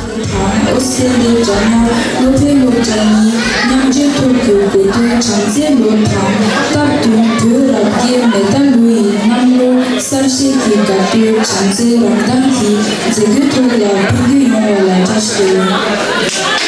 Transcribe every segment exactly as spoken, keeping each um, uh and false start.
དང་ཨོ་སི་ཀྲི་ལི་ཡའི་དྲ་དམངས་སློབ་ཕྲུག་སློབ་གྲྭ་གཉིས་མཉམ་འབྲེལ་ཐོག་གི་དགུ་ཐོག་བྱམས་བརྩེའི་ལོ་དང་སྟབས་བསྟུན་བོད་རབ་རྒྱས་མེ་རྟ་ལུག་ཡི་གནམ་ལོ་གསར་བཞད་ཀྱི་དགའ་སྟོན་བྱམས་བརྩེའི་རང་མདངས་ཀྱི་མཛད་སྒོའི་ཐོག་ལ་ཕེབས་འཁེལ་ཡོང་བ་ལ་བཀྲ་ཤིས་བདེ་ལེགས།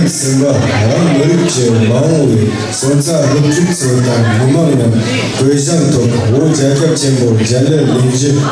ཟིན་པ། རང་མི་རིགས་ཀྱི་མ་འོངས་པའི་སོན་རྩ་སློབ་ཕྲུག་ཚོ་དང་མི་མང་རྣམས་གུས་ཞབས་ཐོག་བོད་རྒྱལ་ཁབ་ཆེན་པོར་རྒྱ་ལས་ལེན་རྒྱུ། མཛད་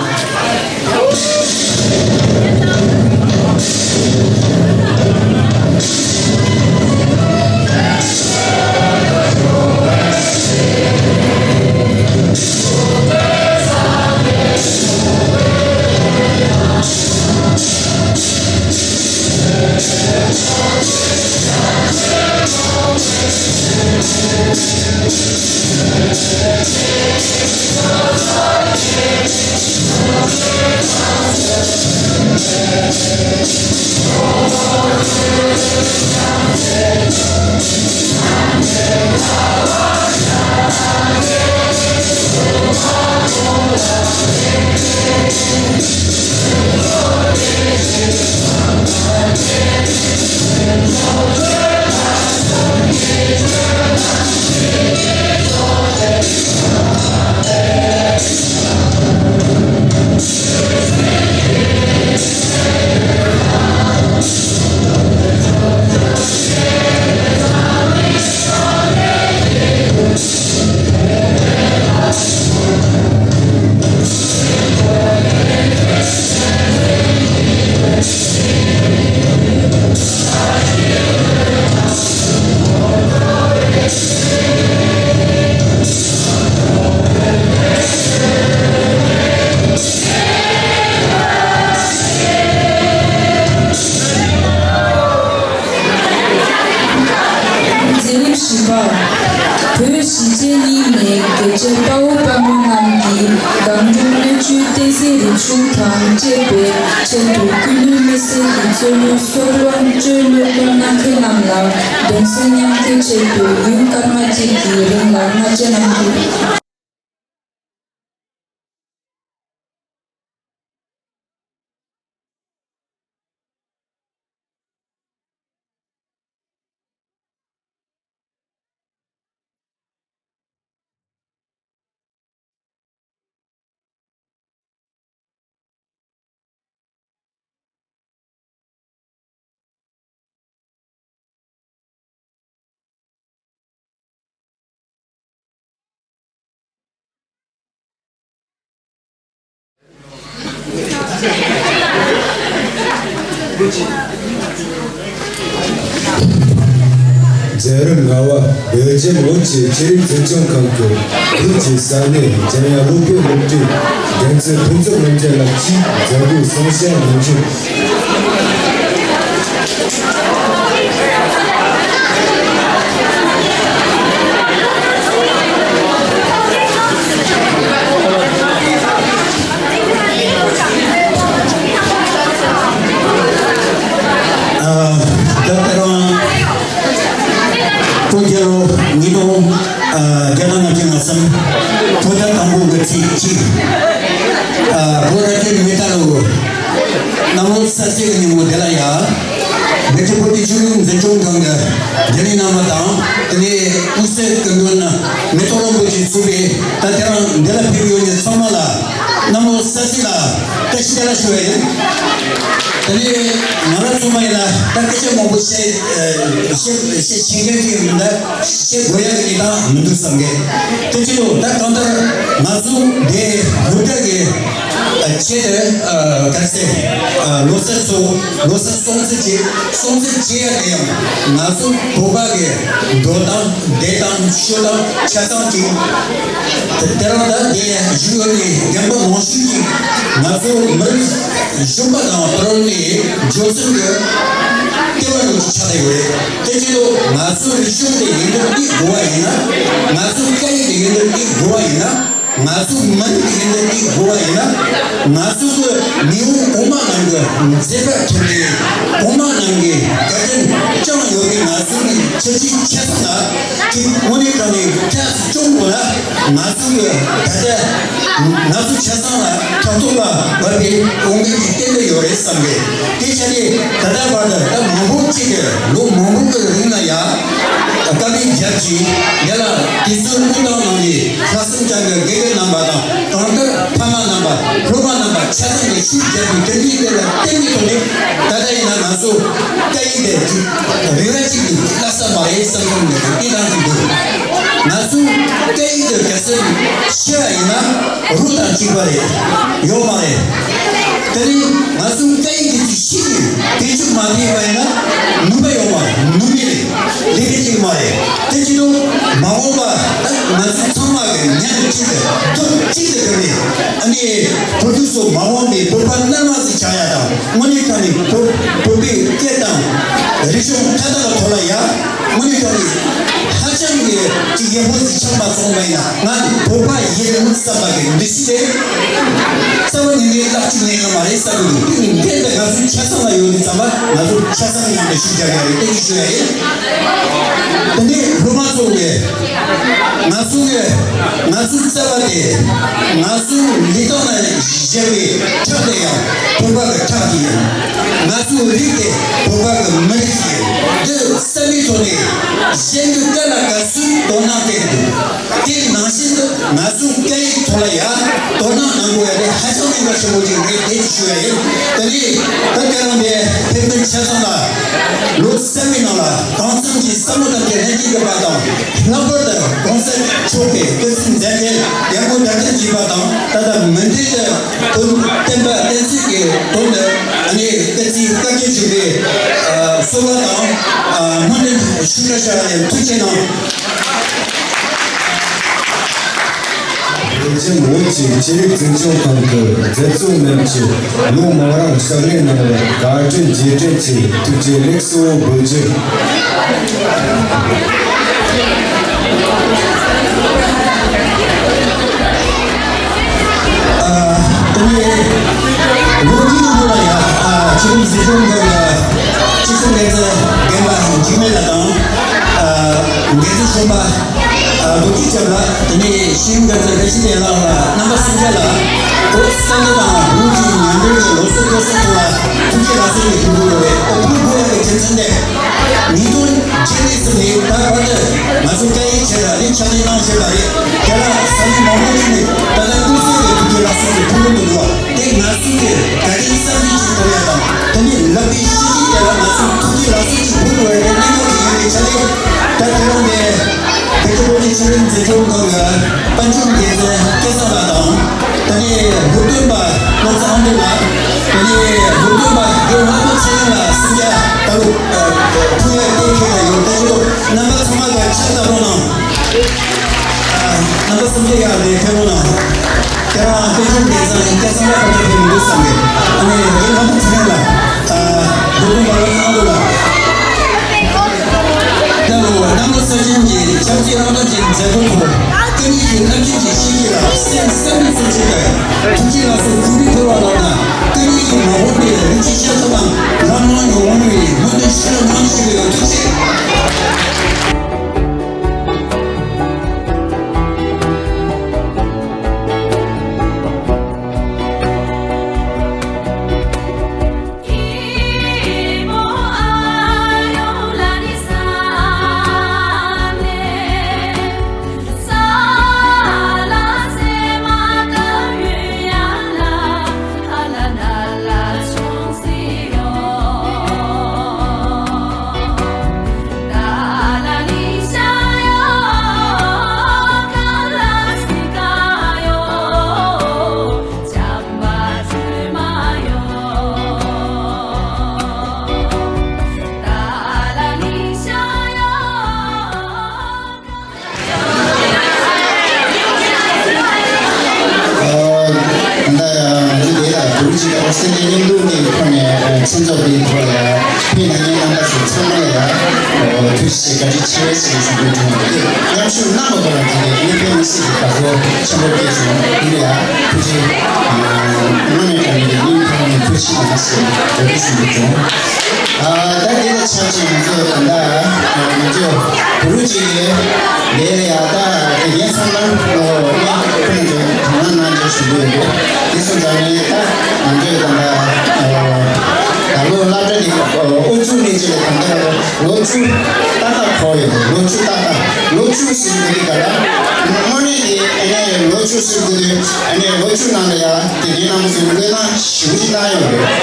རིམ་བཞི་པ། བོད་གཞིས་བྱེས་གཉིས་ནས་དགེ་ཆེ་དཔའ་བོ་དཔའ་མོ་རྣམས་ཀྱིས་སྒང་དྲུག་སྣོད་བཅུད་བསྟན་སྲིད་རིག་གཞུང་དང་བཅས་པའི་ཆེད་དུ་ཀུན་གླེང་དམིགས་བསལ་གྱི་རྩོད་མོལ་སོགས་ལོངས་སྤྱོད་སློབ་སྟོན་གནང་མཁན་རྣམས་ལ་གདུང་སེམས་མཉམ་སྐྱེད་ཆེད་དུ་ཡུན་སྐར་མ་གཅིག་གི་རིང་ལ་བསྔགས་བརྗོད་གནང་རྒྱུ། མཛད་རིམ་ལྔ་པ། བོད་ལྗོངས་བོད་ཀྱི་ཆོས་རིག་འཛིན་སྐྱོང་ཁང་གི་བོད་ཀྱི་ས་གནས་འཇམ་དབྱངས་སློབ་དཔོན་སློབ་གྲྭའི་འགན་འཛིན་ཕུན་ཚོགས་ལྷུན་གྲུབ་ལགས་ཀྱིས་མཛད་སྒོའི་གསུང་བཤད་གནང་རྒྱུ། ཨ། ད་ལྟ་རང་། བོད་རྒྱལ་ལོ་ཉིས་སྟོང་ཨ་བརྒྱ་དང་ལྔ་བཅུ་ང་གསུམ། བོད་ཟླ་དང་པོ་གི་ཚེས་གཅིག། ཨ་བོད་རང་བཙན་མེ་སྟག་ལོ། གནམ་ལོ་གསར་ཚེས་ཀྱི་ཉིན་མོ་འདི་ལ་ཡ། བོད་ཀྱི་བོད་ཀྱི་ཆོས་ལུགས་འཛིན་སྐྱོང་ཁང་གི་རྒྱུན་ལས་རྣམ་པ་དང་། དེ་ནས་དབུ་སེར་སྐུ་མགྲོན་མི་ཐོག་རིན་པོ་ཆེ་ཚུད་པའི་ད་ཐེངས་འདི་ལ་ཕེབས་ཡོད་མཁན་ཚང་མ་ལ། གནམ་ལོ་གསར་ཚེས་ལ་བཀྲ་ཤིས་བདེ་ལེགས་ཞུ་བ་ཡིན། དེ་ནས་ང་རང་ཚོ་མ་ཡིན་ན་ད་སྐད་ཆ་མང་པོ་བཤད་བཤད་བཤད་ཤེས་མཁན་ཅིག་མི་འདུག་བཤད་དགོས་ཡ་གི་གནས་སྟངས་མི་འདུག་བསམ་གི། དེ་ཕྱིར་ད་གང་ལྟར་ང་ཚོ་འདི་སློབ་གྲྭ་གི་ཆེད་དུ་ག་རེ་ཟེར། ལོ་གསར་ཚོ་ལོ་གསར་སྲུང་བརྩི་བྱེད་སྲུང་བརྩི་བྱེད་ཡ་དེ་ཡང་ང་ཚོ་བོད་པ་གི་འགྲོ་སྟངས་བསྡད་སྟངས་སྤྱོད་སྟངས་ཆ་ཚང་ཅིག་དེ་རང་ད་དེ་བཞུགས་ཡོད་པའི་རྒན་པ་མང་ཤོས་ཀྱིས་ང་ཚོ་མི་རིགས་གཞོན་པ་དང་བར་ནས་འབྱོར་ཚུལ་གྱི་ལྟེ་བ་རུ་ཆགས་བསྡད་ཡོད་རེད། དེ་ཕྱིར་ང་ཚོ་རིག་གཞུང་དེ་ཡིན་དུ་བསྡུ་དགོས་པ་ཡིན་ན། ང་ཚོ་སྐད་ཡིག་དེ་ཡིན་དུ་བསྡུ་དགོས་པ་ཡིན་ན། ང་ཚོ་མི་རིགས་ཀྱི་ཡིན་དུ་བསྡུ་དགོས་པ་ཡིན་ན། ང་ཚོ་གི་མི་དབང་གོང་མ་རྣམས་ཀྱི་མཛད་པ་མཐུན་ནས་གོང་མ་རྣམས་ཀྱིས་བཀའ་དྲིན་བསྐྱངས་ཡོད་པའི་ང་ཚོ་གི་ཆབ་སྲིད་ཆ་ཚང་ལ་དེ་དངོས་གནས་དྲང་གནས་ཁྱབ་སུ་གཏོང་དགོས་ན། ང་ཚོ་གི་ད་ལྟ་ང་ཚོ་ཆ་ཚང་ལ་ཕྲག་དོག་པ་བབས་པའི་དབང་གིས་ཀྱི་བརྟེན་ནས་ཡོད་རེད་བསམ་གི། དེ་ཆ་ནས་ད་ལྟ་བར་དུ་ད་མང་པོ་ཅིག་གི་ལོ་མང་པོ་གི་རིང་ལ་ཡང་། དཀའ་ལས་རྒྱབ་ ཅིང་། དེ་ལ་དེ་ཚོའི་སྐུ་ཐང་ནང་གི་ལྷག་བསམ་ཅན་གྱི་དགེ་རྒན་རྣམ་པ་དང་། གང་ལྟར་ཕ་མ་རྣམ་པ། སློབ་མ་རྣམ་པ་ཆ་ཚང་གིས་ཤུགས་བརྒྱབ་པའི་དྲིན་ལན་དེ་ལ་བརྟེན་པའི་ཐོག་ནས། ད་ལྟ་ཡིན་ན་ང་ཚོ་སྐད་ཡིག་དེ་རིག་པ་གཅིག་གི་བརླག་ས་མ་རེད་བསམ་བསམ་ནས་དེ་ལྟ་བུ་འདུག་ང་ཚོ་སྐད་ཡིག་དེ་ག་ཚོད་ཤེས་པ་ཡིན་ན། རོ་དང་གཅིག་པ་རེད། ཡོད་མ་རེད། དེ་ནི་ང་ཚོ་སྐད་ཡིག་དེ་ཚོ་ཤེས་ཀྱི་དེ་ཚོ་མ་ཐེག་པ་ཡིན་ན་ནུས་པ་ཡོད་མ་རེད། ནུས་མེད་རེད། ལས་ཀ་ཅིག་མ་རེད། དེ་ཅི་དུ་མ་འོངས་པ་ད་ང་ཚོ་ཚང་མ་གི་ཉམས་གཅིག་ཏུ་ཐུགས་གཅིག་ཏུ་བསྒྲིལ་ནས། ཨ་ནི་བོད་ཕྲུག་ཚོ་མ་འོངས་པའི་བོད་པ་རྣལ་མ་ཞིག་ཆགས་ཡ་དང་། དངོས་གནས་དྲང་གནས་བོད་བོད་པའི་སྐད་དང་རིག་གཞུང་མཐའ་དག་གི་ཐོག་ལ་ཡ། དངོས་གནས་དྲང་གནས་ཧ་ཅང་གི་ཅིག་ཡག་པོ་ཅིག་ཆགས་པ་སོང་བ་ཡིན་ན། ང་བོད་པ་ཡིན་བསམ་པ་གི་འདུ་ཤེས་དེ་རྩ་བ་ཉིད་ནས་བརླག་ཅིག་ཉན་ཡོད་མ་རེད་བསམ་གི་འདུག་དེ་ནི་འདི་ལྟ་ང་ཚོའི་ཆ་ཚང་ལ་ཡོད་ནི་ཙམ་པ། ང་ཚོ་ཆ་ཚང་ཡོད་པའི་ཤུགས་རྒྱག་ཡ་རེད། དེ་གི་ཞུ་ཡ་ཡིན། དེ་ནས་སློབ་མ་ཚོ་གི་ང་ཚོ་གི་ང་ཚོའི་རྩ་བ་དེ། ང་ཚོའི་ལི་ཐང་ན་བཞག་པའི་ཁྲག་དེ་ཡང་བོད་པ་གི་ཁྲག་དེ་ཡིན། ང་ཚོའི་རིགས་དེ་བོད་པ་གི་མི་རིགས་ཤིག་ཡིན། འདི་བསམ་པའི་ཐོག་ནས་གཞན་གྱི་སྐད་ལ་དགའ་བསུའི་དོ་སྣང་སྤྲད་ཀྱི་འདུག་དེའི་ནང་བཞིན་དུ་ང་ཚོའི་སྐད་ཡིག་ཐོག་ལ་ཡང་དོ་སྣང་གནང་དགོས་ཡ་དེ་ཧ་ཅང་གནད་འགག་ཆེན་པོ་ཅིག་རེད། དེ་ཅིག་ཞུ་ཡ་ཡིན། དེ་ནས་ད་ཁྱེད་རང་དེ་ཕེབས་མཁན་ཆ་ཚང་ལ་ལོ་གསར་པའི་ནང་ལ་གང་འཚམ་གྱི་བསམ་བློ་དང་བཅས་ལྷན་སྐྱེས་ཀྱི་བར་དང་། ལྷག་པར་དུ་གོང་ས་མཆོག་གི་སྐུ་ཚེ་མཛད་འཕྲིན་ཡག་པོ་དར་ཁྱབ་བྱེད་པ་དང་། ད་ལྟ་མུ་མཐུད་དུ་བོད་བསྟན་པ་བསྟན་སྲིད་ཀྱི་དོན་དུ་ཨ་ནི་སྐུ་ཚེ་བསྐལ་བརྒྱར་བཞུགས་པའི་གསོལ་བ་དང་སྨོན་འདུན་ཞུ་འདྲ་བྱ་བ་ཡིན། ཐུགས་རྗེ་གནང་། རིན་ཆེན་འོད་ཀྱི་ཆོས་རིག་འཛིན་སྐྱོང་ཁང་གི་མཛད་གཙོ་རྣམས་ཀྱིས་ལོ་མང་རིང་ཕྱག་ལས་གནང་བར་བཀའ་དྲིན་རྗེས་དྲན་གྱི་ཐུགས་རྗེ་ལེགས་སོ་འབུལ་རྒྱུ། ཨ། དེ་ནས་ལོ་འདིའི་ནང་ལ་ཡ། ཨ། ཆོས་རིག་འཛིན་སྐྱོང་ཁང་གི་སྤྱི་ཁྱབ་འགན་འཛིན་རྒན་པ་འཇིགས་མེད་ལགས་དང་། ཨ། འགན་འཛིན་གཞོན་པ། ཨ། བདུད་ཀྱི་སྐྱབས་ལགས། དེ་ནས་ཤེས་ཡོན་འགན་འཛིན་བཀྲ་ཤིས་བདེ་ལེགས་ལགས། རྣམ་པ་སུམ་བརྒྱ་ལ་བོད་བསྟན་པ་དང་ལུང་གི་ཉམས་ལེན་གྱི་ལོ་གསར་སྐུ་གཟུགས་ཐོག་ལ་ཐུགས་རྗེ་ལ་སོགས་ཀྱི་ཐུགས་ཁུར་ཡོད་པའི་ཨོ་ཕུ་བོ་ཡ་གི་རྒྱུ་མཚན་ལས། ཉིས་སྟོང་བཅུ་གཉིས་ཙམ་ནས་ད་བར་དུ་ང་ཚོ་སྐད་ཡིག་ཆེད་ལ་ནི་ཕྱག་ལས་གནང་བཞིན་པ་རེད། དེ་ལ་ས་གནས་མང་པོ་ཞིག་ནས་ད་ལྟ་སྐུ་གཟུགས་ཀྱི་ཐུགས་རྗེ་ལ་སོགས་ཀྱི་ཐུགས་ཁུར་འདུག་བ། དེ་ང་ཚོ་གི་དགའ་ལྡན་བསམ་འདུན་ཅིག་ཐོབ་ཡ་དང་། དེ་ནས་ལག་པའི་ཤེས་བྱའི་ཐད་ལ་ང་ཚོ་ཐུགས་རྗེ་ལ་སོགས་ཀྱི་ཐུགས་ཁུར་བའི་གནད་འགག་ཅིག་ཡིན་པའི་ཆ་ནས། ད་དེ་རིང་ནས་བོད་ཀྱི་བོད་ཀྱི་ཆོས་རིག་འཛིན་སྐྱོང་ཁང་གི་དཔལ་འབྱོར་འགན་འཛིན་སྐལ་བཟང་ལགས་དང་། དེ་ནས་སློབ་སྟོན་པ་བློ་བཟང་ཨ་འདུས་ལགས། དེ་ནས་སློབ་སྟོན་པ་རྒན་ལྷ་མོ་ཚེ་རིང་ལགས་སུམ་བརྒྱ་ད་ལོ་ཐུགས་ཡ་བསྟན་མཁན་ལ་ཡོད། ད་ཅི་ལོ་རྣམ་པ་ཚང་མ་ག་ཆགས་ད་རོགས་གནང་། རྣམ་པ་སུམ་བརྒྱ་ཡར་ལས་ཕེབས་རོགས་གནང་། དེ་རང་དཔལ་འབྱོར་འགན་འཛིན་སྐལ་བཟང་ལགས་ཕར་ཕེབས་མི་འདུག་བསམ་གི། ཨ་ནི་རྒན་ལྷ་མོ་ཚེ་རིང་ལགས། སློབ་སྟོན་པ་བློ་བཟང་ཨ་འདུས་ལགས། ད་ལོ་གནམ་ལོ་གསར་བཞེངས་ཀྱི་ཆབ་སྲིད་རང་དོན་གྱི་མཛད་སྒོ་ཐོག་སྐད་ཡིག་གི་རླབས་ཆེན་གྱི་གཤིས་རྒྱུད་ལ་སེམས་གསར་པའི་གཙོ་ཆེ་དང་ཐུགས་རྗེ་ལ་སོགས་གུས་པས་ཕུལ་བ་ལགས་ན། སྐད་ཡིག་གི་མ་འོངས་པའི་རིགས་ཀྱི་ཤ་ཚ་དང་ལམ་ལྷོང་ཡོང་བའི་སྨོན་འདུན་ཞུ་རྒྱུ་གནང་ཞུ་གི་ཡོད། ཐུགས་རྗེ་ཆེ། ད་ལྟ་ང་ཚོ་དེ་ལ་དུར་གྱི་ཨོ་སི་ཊེ་ལི་ཡ་མཉམ་འབྲེལ་གྱི་ཁོངས་ནས་མཚན་ཚོགས་འདིའི་ཐོག་ལ་ཕེབས་གནང་མཁན་རྣམ་པ་ཚོ་ཚང་མ་ལ་ཡང་ཐུགས་རྗེ་ཆེ་བཀའ་དྲིན་ཆེ་ཞེས་ཞུ་འདོད་བྱུང་བ་རེད། མཉམ་ཞུགས་གནང་བ་དང་བཅས་ཏེ་ངས་ཕེབས་མི་སྲིད་པའི་དགའ་ཚོར་ཆེན་པོ་སྐྱེས་བྱུང་། འདི་ལ་ཡང་ཐུགས་རྗེ་དངོས་གནས་དྲང་གནས་ཀྱི་སྙིང་ཐག་ནས་ཐུགས་རྗེ་གནང་ཞེས་འབོད་སྐུལ་ཞུ་འདོད་བྱུང་། ཨ། ད་དེ་ལ་ཆ་བཞག་ང་ཚོ་ད་ལྟ་ང་ཚོ་བུ་རུ་ཅིག་ལས་ཡ་ད་དེ་ངས་ཚང་མ་ཨོ་ངས་ཁོ་ན་ཚོ་དྲང་བླངས་གནང་རྒྱུ་ཞུ་གི་ཡོད། དེ་སོང་ཙང་ངས་ད་ང་ཚོས་ད་ལྟ་ཨོ་ད་ལོ་སློབ་གྲྭ་འདི་ཨོ་དབུ་བཙུགས་ནས་ཅིག་ལ་ད་ལྟ་ལོ་བཅུ་ཏག་ཏག་འཁོར་ཡོད། ལོ་བཅུ་ཏག་ཏག་ ལོ་བཅུ་ཟིན་དགོས་དུས་ག་ལ། དངོས་གནས་དེ་ཨ་ནི་ལོ་བཅུ་ཟིན་དགོས་དུས་ཨ་ནི་ལོ་བཅུ་ནང་ལ་ཡ་དགེ་རྒན་རྣམ་པ་ཚོས་བློས་བཏང་ཞེ་པོ་ཅིག་བཏང་ཡོད་རེད།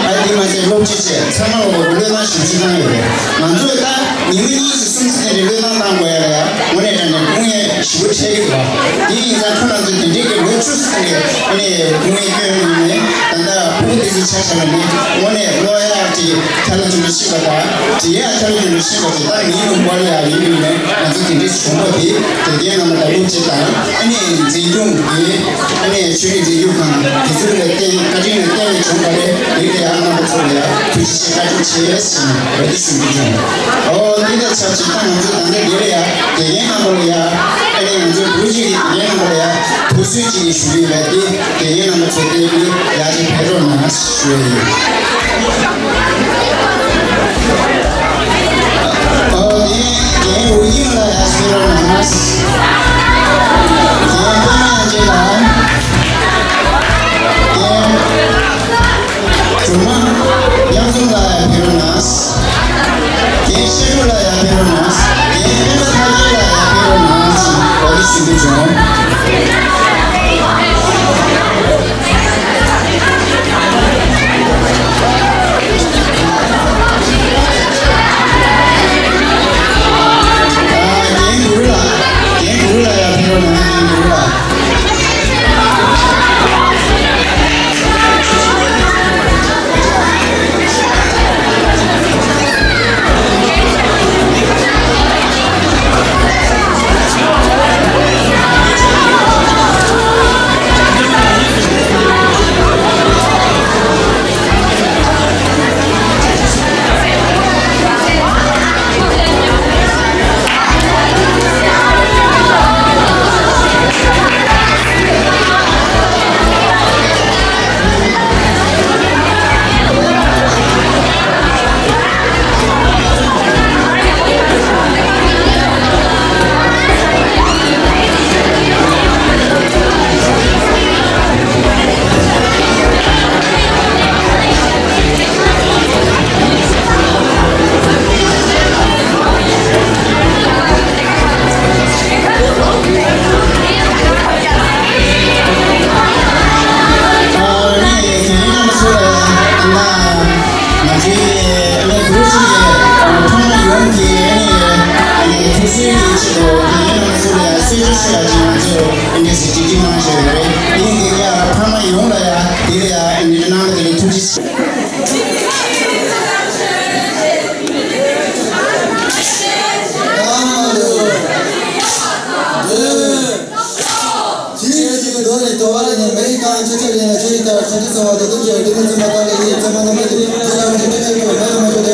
ཨ་དེ་མ་ཟད་སློབ་སྤྱི་བཅས་ཚང་མ་ལ་བློས་བཏང་ཞེ་པོ་ཅིག་བཏང་ཡོད་རེད། ང་ཚོས་ད་ཉི་མ་གཉིས་ཀྱི་སུམ་ཅུ་དེ་འདྲའི་བློས་བཏང་བཏང་དགོས་ཡ་ལ་ཡ་དངོས་གནས་དྲང་གནས་དཀའ་ངལ་ཞེ་པོ་འཕྲད་ཀྱི་འདུག་དེ་ཡིན་ཙང་ཁོ་རང་ཚོས་དེ་འདྲའི་གི་ལོ་བཅུ་ཟིན་གྱི་ཨ་ནི་དཀའ་ངལ་སྐྱོན་ཡོད་ནས་ད་ལྟ་ཕྲུ་གུ་དེ་ཚོའི་ཆ་བཞག་ན་ནི་དངོས་གནས་ཀློག་ཡག་ཅིག་ཐལ་ལ་ཆུ་ལ་ཤི་བ་དང་། དེ་ཡང་ཁྱོད་ཀྱི་ལུས་ཤེས་པ་དེ་དག་མིའི་ལུང་པར་ཡང་ཡིན་པའི་ནས་ང་ཚོ་དེ་འདྲའི་བྱུང་བ་དེ་དགེ་རྒན་རྣམ་པ་དང་སློབ་སྤྱི་དང་ཨ་ནི་འཛིན་སྐྱོང་གི་ཨ་ནི་ཆོས་རིག་འཛིན་སྐྱོང་ཁང་དེ་ཚོ་ལ་བརྟེན་བཀའ་དྲིན་ལ་བརྟེན་ནས་བྱུང་བ་རེད། དེ་ལ་ཡང་རྣམ་པ་ཚོ་ལ་ཡང་ཐུགས་རྗེ་ཆེ་བཀའ་དྲིན་ཆེ་ཟེར་ནས་འོ་དེ་ཞུ་རྒྱུ་བྱུང་། ཨོ་དེ་དང་ཆབས་ཅིག་ད་ང་ཚོ་ད་ལྟ་འདི་ལ་ཡང་དགེ་རྒན་རྣམ་པ་ལ་ཡང་ཨ་ནི་ང་ཚོའི་བོད་ཀྱི་དགེ་རྒན་རྣམ་པ་ལ་ཡང་ཐུགས་གསོ་ཅིག་ཞུ་ཡོད་པས། དེ་དགེ་རྒན་རྣམ་པ་ཚོ་དེ་ལ་ཡར་ཅིག་ཕེབས་རོགས་གནང་ཞུ་ཡོད། ཨོ་དེ་རྒན་ཝུའུ་དབྱིང་ལགས་ཡར་ཕེབས་རོགས་གནང་། རྒན་པདྨ་དབྱངས་ཅན་ལགས། རྒན་སྒྲོལ་མ་དབྱངས་འཛོམས་ལགས་ཡར་ཕེབས་རོགས་གནང་། རྒན་བཤད་སྒྲུབ་ལགས་ཡར་ཕེབས་རོགས་གནང་། རྒན་སྤེན་པ་ཐར་རྒྱན་ལགས་ཡར་ཕེབས་རོགས་གནང་ཞེས་འོ་དེ་ཞུ་རྒྱུ་བྱུང་། རྒན་གུ་རུ་ལགས། རྒན་གུ་རུ་ལགས་ཡར་ཕེབས་རོགས་གནང་། རྒན་གུ་རུ་ལགས།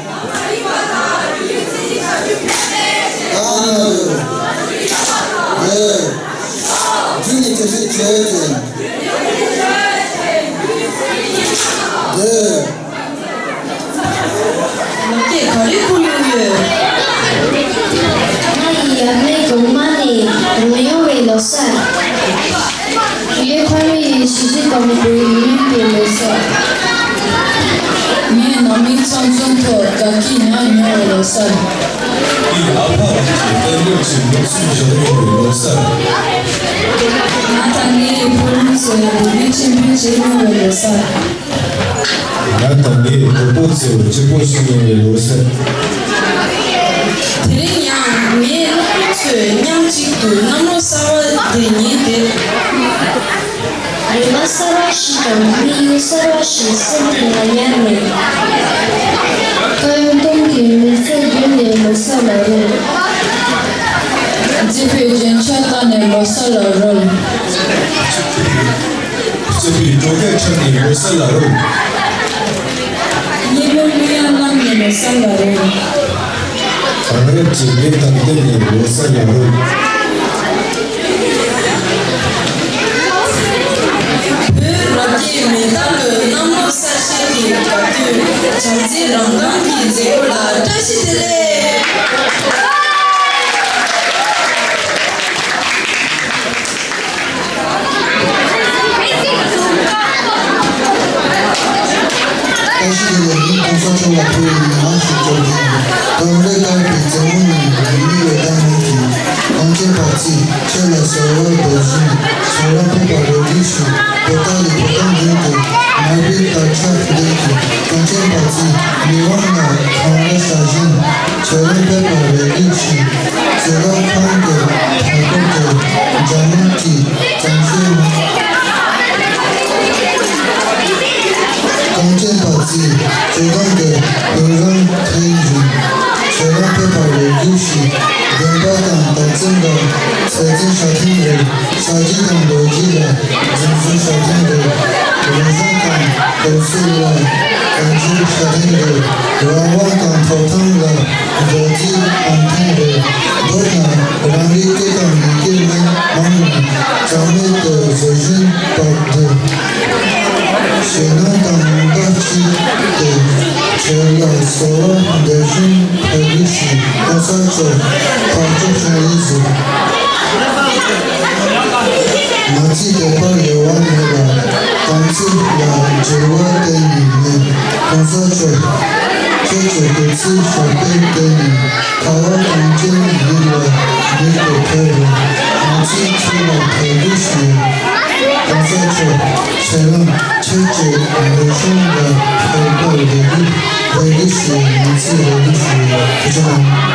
ལག་སྐྱེས་ག་རེ་ཁུར་ཡོང་ཡོད། ང་ཡི་ཡབ་མེས་གོང་མ་ནས་རོལ་ཡོང་བའི་ལོ་གསར། ངའི་ཕ་མེས་ཡི་གཞིས་བྱེས་དང་པོའི་ཡུན་རིང་པའི་ལོ་གསར། ངའི་ནང་མི་ཚང་འཛོམས་ཐོག་དགའ་སྐྱིད་མྱངས་མྱོང་བའི་ལོ་གསར། ངའི་ཨ་ཕ་ལགས་ཀྱིས་བསྟན་འགྲོ་ཆེན་མོ་ཚུལ་བཞག་ཡོང་བའི་ལོ་གསར། ང་དང་ངའི་བུ་ལོན་ཚོས་བུད་མེད་ཆེན་པོ་བྱེད་མྱོང་བའི་ལོ་གསར། ང་དང་ངའི་གྲོགས་པོ་ཚོས་གཅིག་པོ་ཞིག་ཡིན་པའི་ལོ་གསར། དེ་རིང་ཡང་ངའི་སློབ་ཕྲུག་ཚོས་མཉམ་གཅིག་ཏུ་གནམ་ལོ་གསར་པ་དེ་ཉིད་དེ། རེ་བ་གསར་བ་ཞིག་དང་དམིགས་ཡུལ་གསར་བ་ཞིག་སེམས་གཏིང་ལ་ཉར་ནས། ཁ་ཡོང་སྟོང་གི་མི་ཚེ་བརྒྱུད་ནས་ ལོ་གསར་ལ་རོལ། བརྩེ་བའི་རྒྱན་ཆ་བཏགས་ནས་ལོ་གསར་ལ་རོལ། བརྩེ་བའི་གྲོགས་ཀྱི་ཆ་ནས་ལོ་གསར་ལ་རོལ། སྙན་མོ་གླུ་དབྱངས་བླངས་ནས་ལོ་གསར་ལ་རོལ། དེང་རབས་ཀྱི་མེ་དང་བསྡེབས་ནས་ལོ་གསར་ལ་རོལ། བོད་རབ་རྒྱས་མེ་སྟག་གི་གནམ་ལོ་གསར་བཞད་ཀྱི་སྐབས་དུས་བྱམས་བརྩེའི་རང་མདངས་ཀྱི་མཛད་སྒོ་ལ་བཀྲ་ཤིས་བདེ་ལེགས། བཀྲ་ཤིས་བདེ་ལེགས། ངས་གོང་ས་མཆོག་ལ་ཕུལ་བའི་མྱུར་བགྲོད་ཞུ་རྒྱུ་ཡིན། སྐབས་རེ་བསྐལ་པའི་རྩེ་མོ་ནས་ཉི་མའི་འོད་ཟླ་སྔོན་གྱིས། གངས་ཅན་པ་ཚོས་ཁྱེད་ལ་གསོལ་བ་འདེབས་བཞིན། ཁྱེད་རང་ཕེབས་པར་རེ་སྒུག་ཞུ། བོད་ལྟ་ལའི་བོད་ཁང་མདུན་དུ་ནགས་པའི་དར་ཆ་ལྡན་གྱི་གངས་ཅན་པ་ཚོས་མི་དབང་ལ་འཁང་ར་བྱ་བཞིན། ཁྱེད་རང་ཕེབས་པར་རེ་སྒུག་ཞུ། ཚོད་ལྟ་ཁང་གི་མཐའ་སྐོར་དུ་རྒྱ་དམར་གྱི་གཙང་སེལ། གངས་ཅན་པ་ཚོས་སྤྱི་བཏང་གི་བོད་རང་ཐོན་བཞིན། ཁྱེད་རང་ཕེབས་པར་རེ་སྒུག་ཞུ། དགོན་པ་དང་དར་ཚོན་འགའ་ཚོད་འཛིན་བྱ་ཐེངས་རེར། ས་རྒྱུས་དང་ལོ་རྒྱུས་ལ་རྒྱུན་སྲོལ་བྱ་ཐེངས་རེར། རིག་གཞུང་དང་སློབ་གསོ་ལ་བཀའ་འགྱུར་བྱ་ཐེངས་རེར། རང་དབང་དང་ཐོབ་ཐང་ལ་མདོར་བསྡུས་གཏོང་ཐེངས་རེར། མདོར་ན་རང་རེའི་སྐད་དང་ཡི་གེ་རྣམས་མང་ནས་ཅང་མེད་དུ་བཟོ་བཞིན་པར་འདུག་ཞེད་སྣང་དང་མུན་པ་གཅིག་སྟེ། ཁྱེད་ལ་གསོལ་བ་འདེབས་བཞིན་ཕེབས་རེ་ཞུ། གོང་ས་མཆོག་ཕར་ཕྱོགས་བྱུང་ཡིན་ཟེར། ང་ཚོའི་དད་པ་ཡལ་བ་མེད་ལ། དམ་ཚིག་ལ་འགྱུར་བ་གཏན་ནས་མེད། གོང་ས་མཆོག་ཁྱེད་ཀྱི་སྐུ་ཚེ་ཞབས་པད་བརྟན་ནས། ཁ་བ་གངས་ཅན་ཡུལ་ལ་མྱུར་དུ་ཕེབས་རོགས། ང་ཚོས་ཁྱེད་ལ་དད་གུས་ཞུ། གོང་ས་མཆོག་ཁྱེད་རང་ཁྱེད་ཀྱི་ལུས་སྦྱོང་ལ་ཕེབས་པར་རེ་སྒུག་རེ་སྒུག་ཞུ། ང་ཚོས་རེ་སྒུག་ཞུ། ཐུགས་རྗེ་གནང་།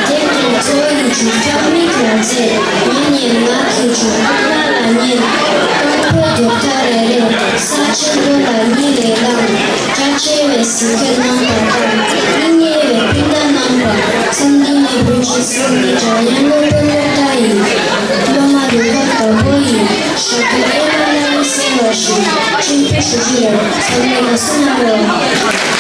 རྒྱལ་གྱི་འཚོ་བའི་འཇུག་ཐབས་མིག་ལ་མཛེས། ཉིན་ཉིན་ངག་གི་འཇུག་ཐབས་རྣ་ལ་སྙན། རྟོགས་པའི་རྒྱུག་མཐའ་རེ་རེར། ས་ཆེན་པོ་ལ་གཉིད་ལས་ལངས། རྒྱ་ཆེ་བའི་གཟིགས་སྐད་རྣམ་པར་དག་སྙིང་ཉེ་བའི་སྤུན་ཟླ་རྣམ་པ། མཚམས་འདི་ནས་བོད་ཀྱི་སེམས་ནི་འཇམ། ཡང་སློབ་དཔོན་སློབ་གྲྭ་ཡི་སློབ་མ་རུ་ཁག་དང་པོ་ཡི་ཞབས་ཀྱི་ཨེ་མ་བླ་མའི་སེམས་ལ་ཞུགས། ཆེན་པོ་ཞུ་རྒྱུ་ཡོད། ཚང་མས་དགའ་བསུ་གནང་རོགས།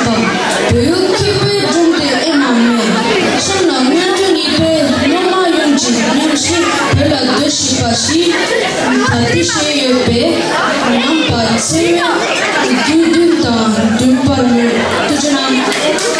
བོད་ཡུལ་ཁྱད་པར་སྒྲོམ་དེ་ཨེ་མ་མེད། གཤམ་ལ་སྔོན་འགྲོ་ནུས་པའི་སློབ་མ་ཡོངས་ཀྱིས་མཉམ་ཞུགས་བོད་ལ་སྡོད་ཤིག་པ་ཞིག་དར་སྤེལ་བྱས་ཡོད་པས། རྣམ་པ་ཚང་མས་རྒྱུན་མཐུད་དང་འདུན་པར་མོས། ཐུགས་རྗེ་གནང་།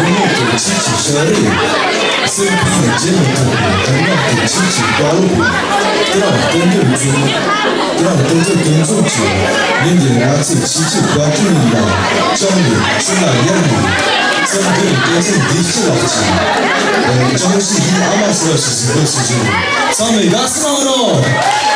རིང་མོ་དང་ཆིབས་ཀྱི་ཞལ་རས། སེམས་ཕམ་བརྗེད་མི་ཐུབ་པའི་དུག་ནག་དང་ཆིབས་ཀྱི་བཀའ་སློབ། དེ་རིང་སྟོན་འདོན་མཛད། དེ་རིང་སྟོན་འདོན་འགོ་འཛུགས་ཀྱི་ཉིན་འདིར་ང་ཚོའི་ཆིབས་ཀྱི་བཀའ་དྲིན་ཡིན་ལ། ཅང་ནས་ཕྱི་ལ་ཡར་ནས་སེམས་འདུན་བསྟན་འཛིན་བདེ་སྐྱིད་ལགས་ཀྱིས་ཅང་ཞི་ཧིའི་ཨ་མ་ཟེར་བ་ཞིག་གཟིགས་འབུལ་ཞུ་རྒྱུ་རེད། ཚང་མས་དགའ་བསུ་གནང་རོགས།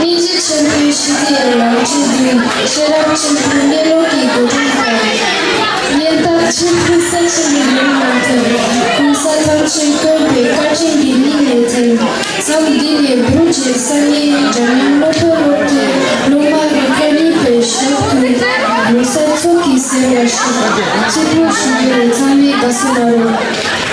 སྙིང་རྗེ་ཆེན་པོའི་ཞི་བདེའི་ལམ་ཁྲིད་དུ། ཤེས་རབ་ཆེན་པོའི་གནས་ལུགས་ཀྱི་གོ་དོན་དང་། སྙན་ཐག་ཆེན་པོའི་ས་ཆེན་གྱི་ལུང་མ་ཐོས། གོང་ས་ལྷ་ཆེན་སྟོན་པའི་བཀའ་དྲིན་གྱི་སྙིང་ནས་དྲན། མཚམས་འདི་ནས་བོད་ཀྱི་སང་ཉིན་འཇམ་དབྱངས་བློ་གྲོས་སློབ་གྲྭའི་སློབ་མ་རིགས་ཁག་གཉིས་པའི་ཞབས་ཏུ་ལོ་གསར་ཚོགས་ཀྱི་ཟེར་བ་ཞིག་ཆེད་ཕེབས་ཞུ་རྒྱུ་རེད། ཚང་མས་དགའ་བསུ་གནང་རོགས།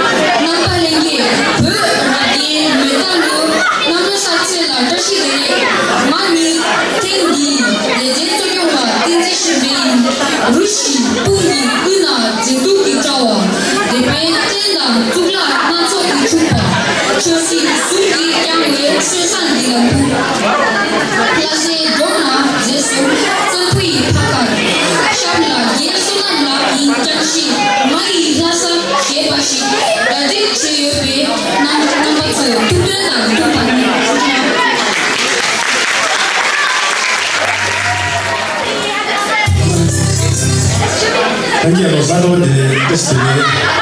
རྣམ་པ་ལྷན་རྒྱས། བོད་ར་རྒྱའི་མེ་ཏོག་ལུ་གནམ་ལོ་གསར་ཚེས་ལ་བཀྲ་ཤིས་ ཨོ་དེ་ཏེ་སི་ཏེ་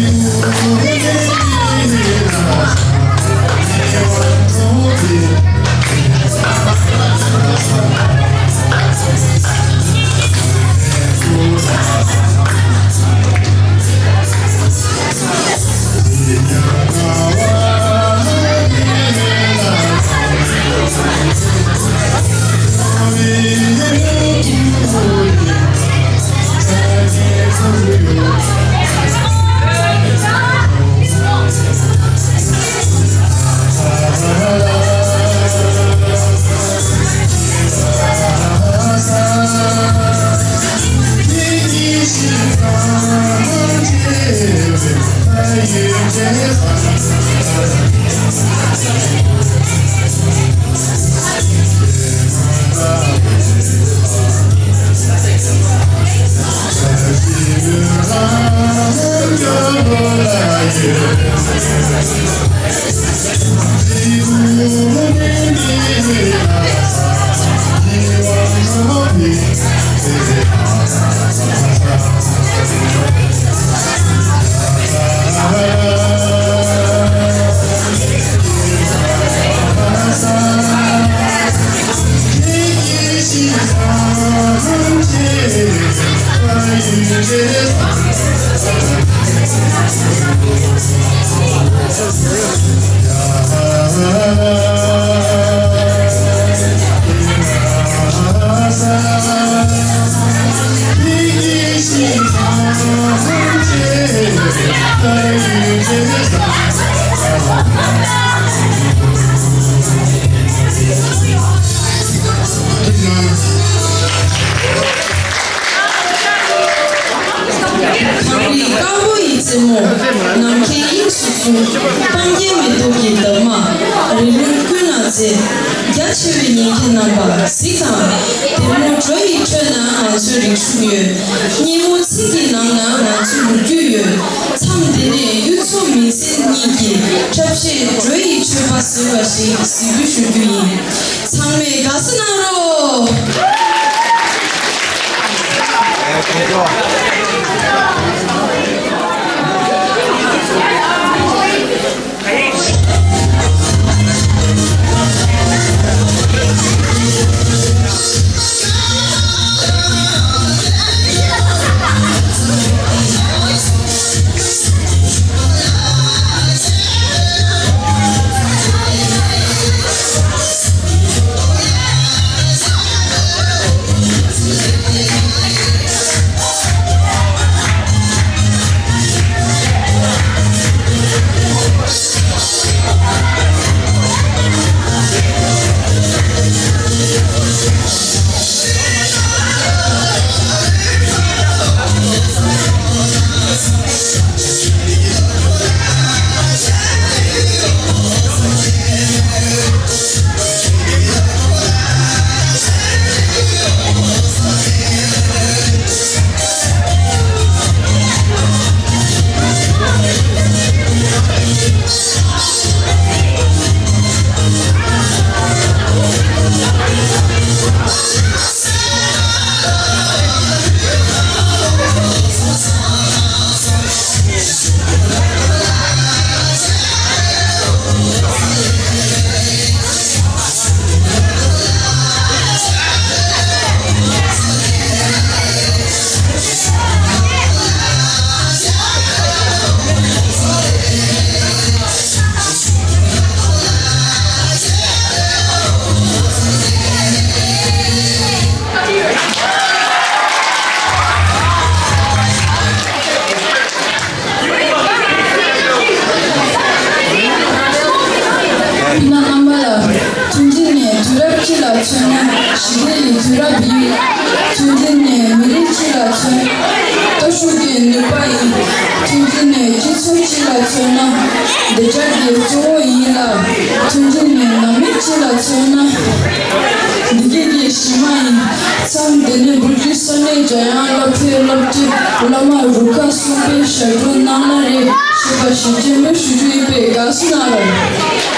རེད། གངས་རི་དཀར་པོ་ཡི་རྩེ་མོ། ནམ་མཁའི་དབྱིངས་སུ་ཚུར། སྤང་རྒྱན་མེ་ཏོག་གི་འདབ་མ། རི་ལུང་ཀུན་ལ་མཛེས། རྒྱ་ཆེ་བའི་ཉིན་བརྒྱ་རྣམ་པ་གཟིགས་དང་། དེ་མོ་བྲོ་ཡི་ཁྲོད་ན་ང་ཚོའི་རིག་གཞུང་ཡོད། སྙན་མོ་ཚིག་གི་ནང་ན་ང་ཚོའི་ལོ་རྒྱུས་ཡོད། མཚམས་འདི་ནས་གཡུ་མཚོ་མིང་སྲིང་གཉིས་ཀྱི་འཁྲབ་གཞས་བྲོ་ཡི་མཆོད་པ་ཟེར་བ་ཞིག་གཟིགས་འབུལ་ཞུ་རྒྱུ་ཡིན། ཚང་མས་དགའ་བསུ་གནང་རོགས། མཚོན་ན་ཞི་བདེ་ཡི་དུས་རབས་ཡིན། མཐུན་སྒྲིལ་ནི་མི་རིགས་སྤྱི་ལ་མཚོན། སྟོབས་ཤུགས་ཀྱི་ནུས་པ་ཡིན། མཐུན་སྒྲིལ་ནི་སྤྱི་ཚོགས་སྤྱི་ལ་མཚོན་ན། བདེ་འཇགས་ཀྱི་གཙོ་བོ་ཡིན་ལ། མཐུན་སྒྲིལ་ནི་ནང་མི་སྤྱི་ལ་མཚོན་ན། བདེ་སྐྱིད་ཀྱི་གཞི་མ་ཡིན། མཚམས་འདི་ནི་འབུར་རྒྱུད་ས་གནས་འཇམ་དབྱངས་སློབ་གྲྭའི་སློབ་ཁྲིད་བླ་མ་རུ་ཁག་གསུམ་པའི་ཞབས་དྲུང་གནང་ལ་རེ་ཞུས་པ་ཞིག་སྤྱན་འབུལ་ཞུ་རྒྱུ་ཡིན་པས་དགའ་བསུ་གནང་རོགས།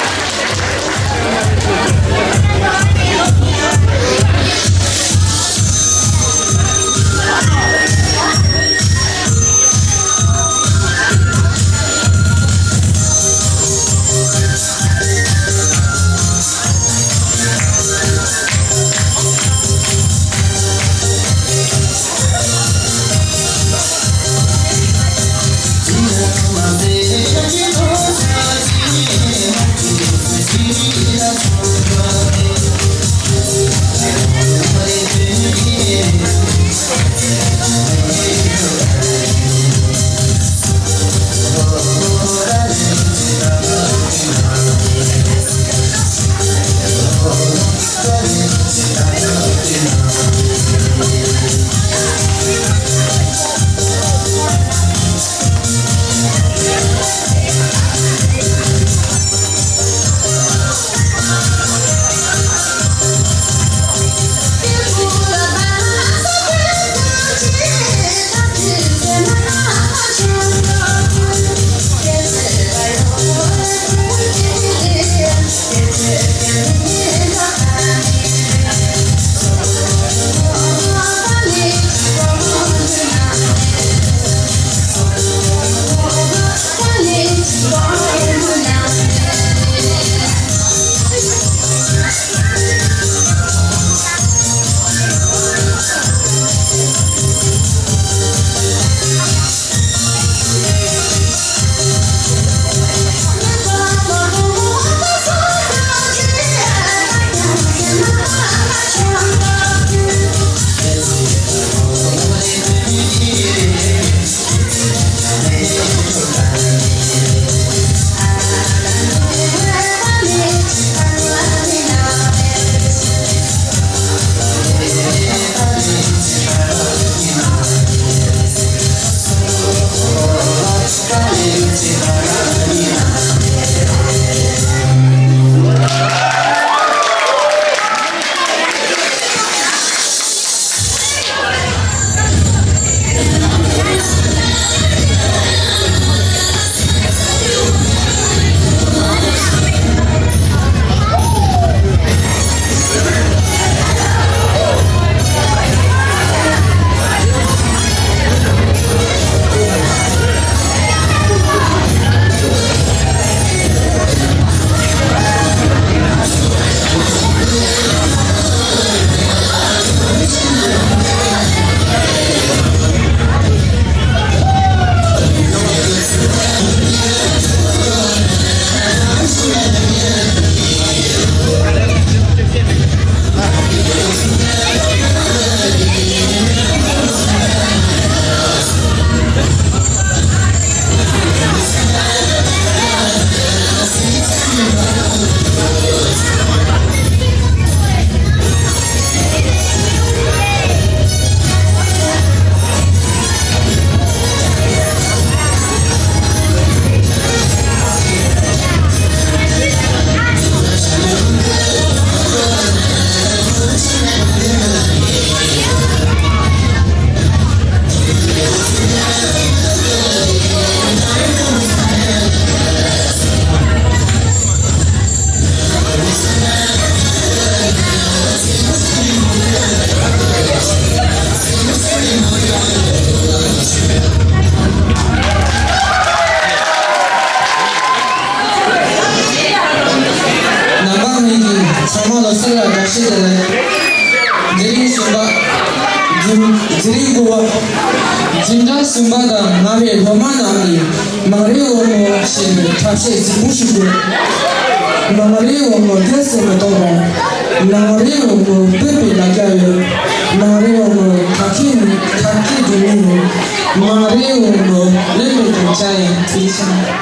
ནང་པ་ངོས་ཀྱིས་ཚང་མ་ལ་གསོལ་བ་བཀྲ་ཤིས་བདེ་ལེགས། དེ་རིང་གསུམ་པ། འཛིན་འཛིན་རིམ་དགུ་པ། འཛིན་གྲྭ་གསུམ་པ་དང་མངའ་རིས་སློབ་མ་རྣམས་ནས་མངའ་རིས་དབང་མོ་ཞེས་པའི་ཐབས་ཤེས་གཟིགས་འབུལ་ཞུ་དགོས། མངའ་རིས་དབང་མོ་རྒྱལ་སྲས་མི་ཐོག་རོང་། མངའ་རིས་དབང་མོ་བོད་པའི་ལ་རྒྱ་ཡོད། མངའ་རིས་དབང་མོ་དར་རྒྱས་ནི་དར་རྒྱས་འགྲོ་མི་ནོར། མངའ་རིས་དབང་མོ་ལེགས་པའི་དོན་བྱ་ཡང་དེའི་ཆ།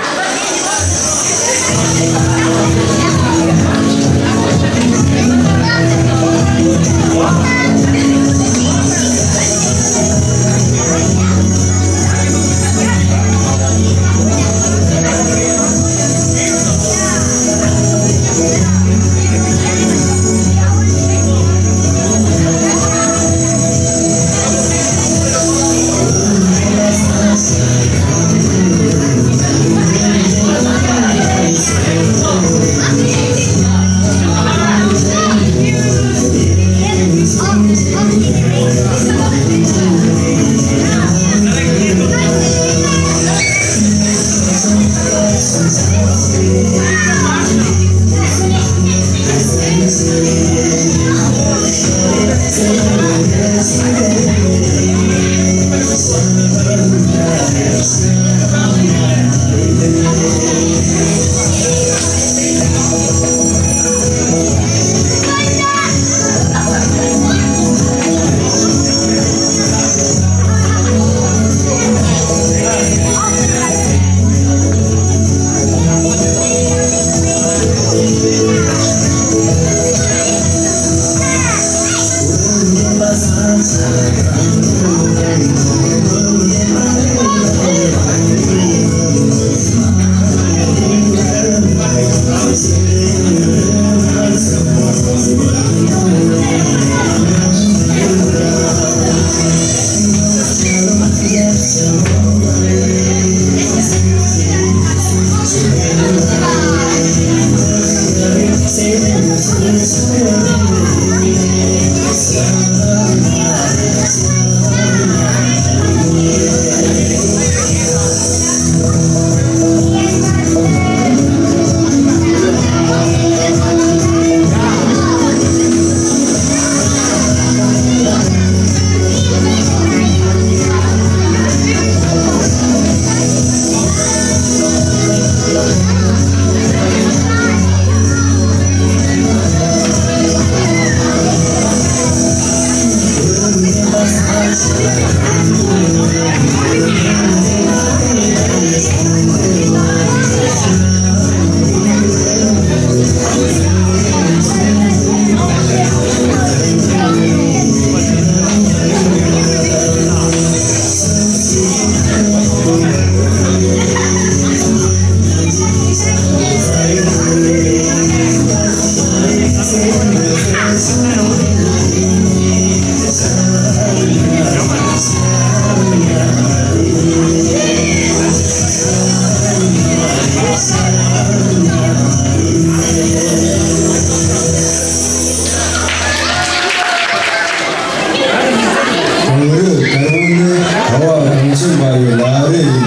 གངས་རི་དཀར་པོ་ནི་ཁ་བ་གངས་ཅན་པ་ཡི་ལ་རི་ཡིན།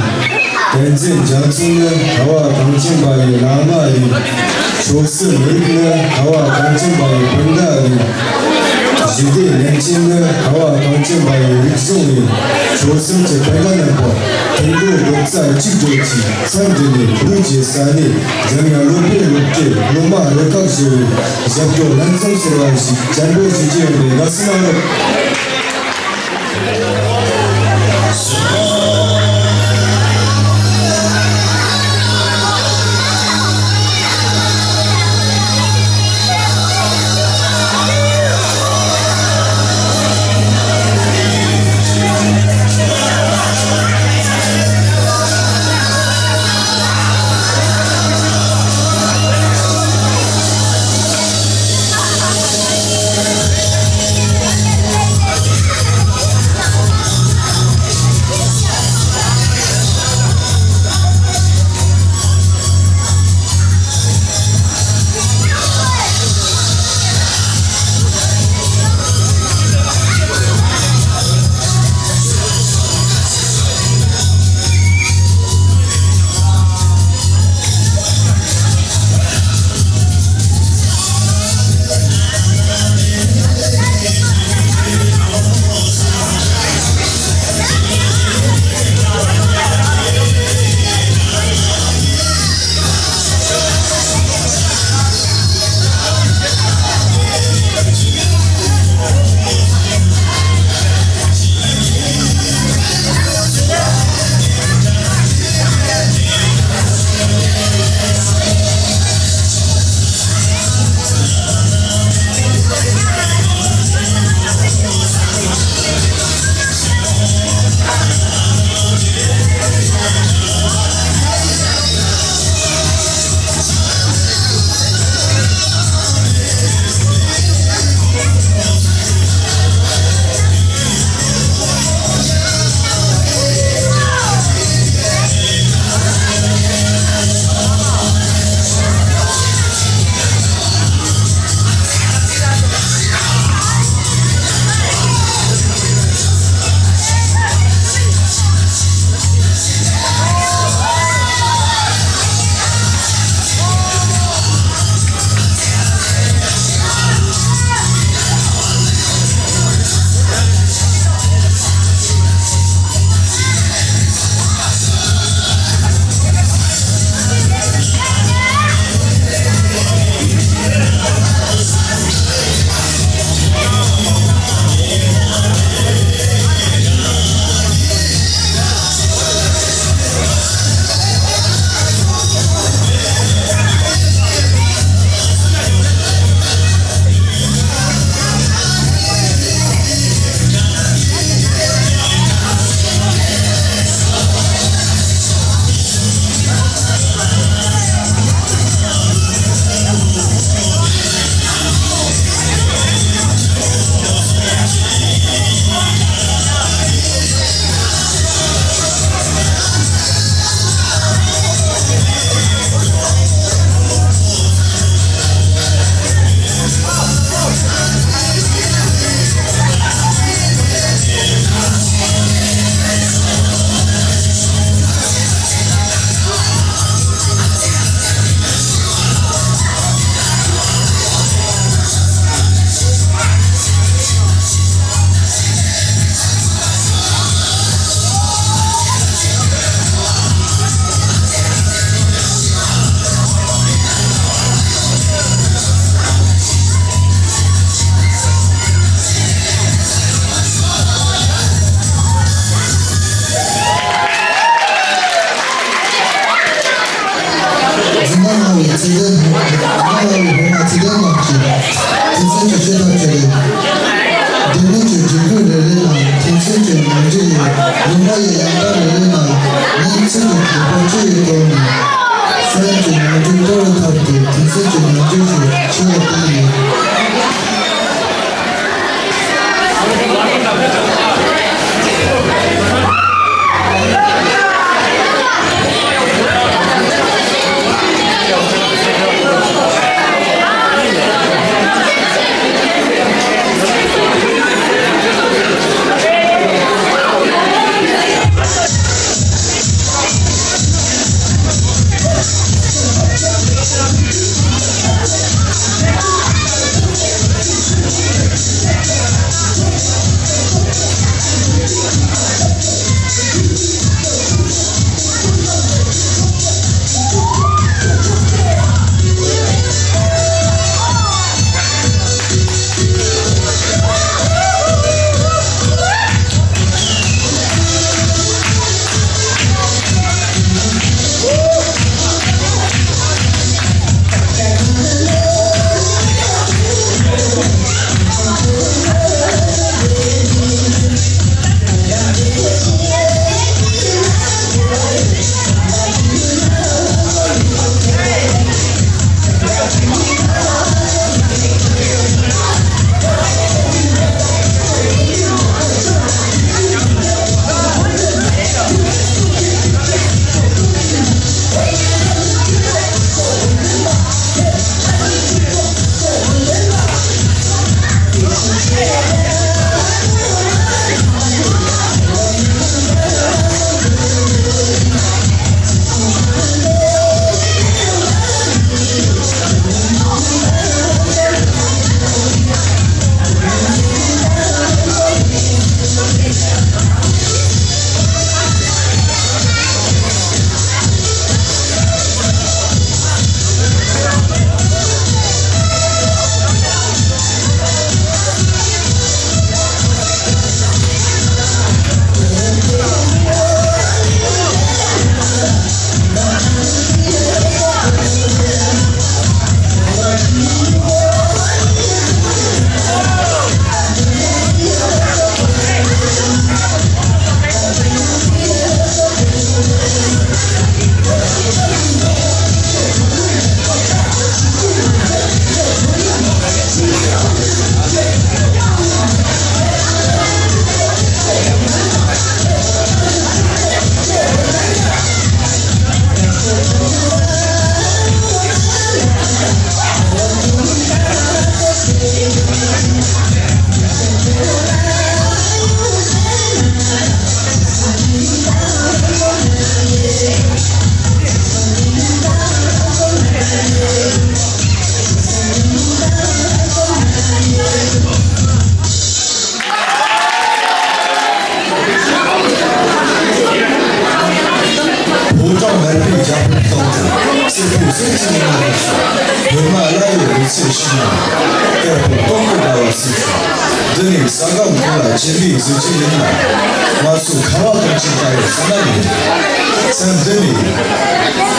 བསྟན་འཛིན་རྒྱ་མཚོ་ནི་ཁ་བ་གངས་ཅན་པ་ཡི་བླ་མ་ཡིན། ཆོས་སྲིད་མི་རིགས་ནི་ཁ་བ་གངས་ཅན་པ་ཡི་སྤུན་ཟླ་ཡིན། ཞི་བདེ་ལྷན་སྐྱེས་ནི་ཁ་བ་གངས་ཅན་པ་ཡི་རིག་གཞུང་ཡིན། ཆོལ་གསུམ་གྱི་སྤུན་ཟླ་རྣམ་པ། ཕན་བདེའི་རྡོག་རྩ་གཅིག་སྒྲིལ་གྱིས་འཚམས་འདྲི་ནས་བོད་ཀྱི་ས་གནས། འཛམ་གླིང་སློབ་དཔོན་སློབ་གྲྭའི་སློབ་མ་རུ་ཁག་ཞེས་པའི་ཞབས་བྲོ་ལྷན་འཛོམས་ཟེར་བ་ཞིག་བཅར་འདྲི་ཞུ་རྒྱུ་ཡིན་པས་དགའ་བསུ་གནང་རོགས། ཚེ་བརྟན། ང་ལ་ཡི་འོ་མ་ཚེ་བརྟན་རྣམས་ཀྱིས་དེང་སང་གི་ཤེས་ཐབས་བཅས་ལས། ལྡེ་མིག་གི་རྒྱུད་སྐུད་རེ་རེ་ནང་དེང་སང་གི་ནང་འདྲེན་ཡོད། ལུང་པ་ཡི་ཡང་ཐག་རེ་རེ་ནང་ནི་ཚིག་གི་དགོས་པ་ཅི་ཡོད་དོ་ནི། སོན་གྱི་ནང་འདྲེན་གཏོར་བའི་ཐབས་ཀྱིས་དེང་སང་གི་ནང་འདྲེན་ཞིག་ཆེ་བ་བཏང་ཡོད། ཕོ་བྲང་མར་པའི་རྒྱལ་པོའི་སྟེང་དུ། སྲས་ཕུང་སྲས་ཀྱི་མི་སྣ་རེ་ཞིག་བོད་མ་བླ་ཡི་རིག་རྩལ་ཞིག་ན། དཀར་པོ་སྟོང་གི་ཟླ་བ་སྲིད་ཞིག་འདི་ནས་ས་ག་མཐོ་ལ་སྦྱིན་པའི་གཟི་བརྗིད་ཡིན་ན། ང་ཚོ་ཁ་བ་གངས་ཅན་ལྟ་བུའི་ས་ན་ཡིན། མཚམས་འདི་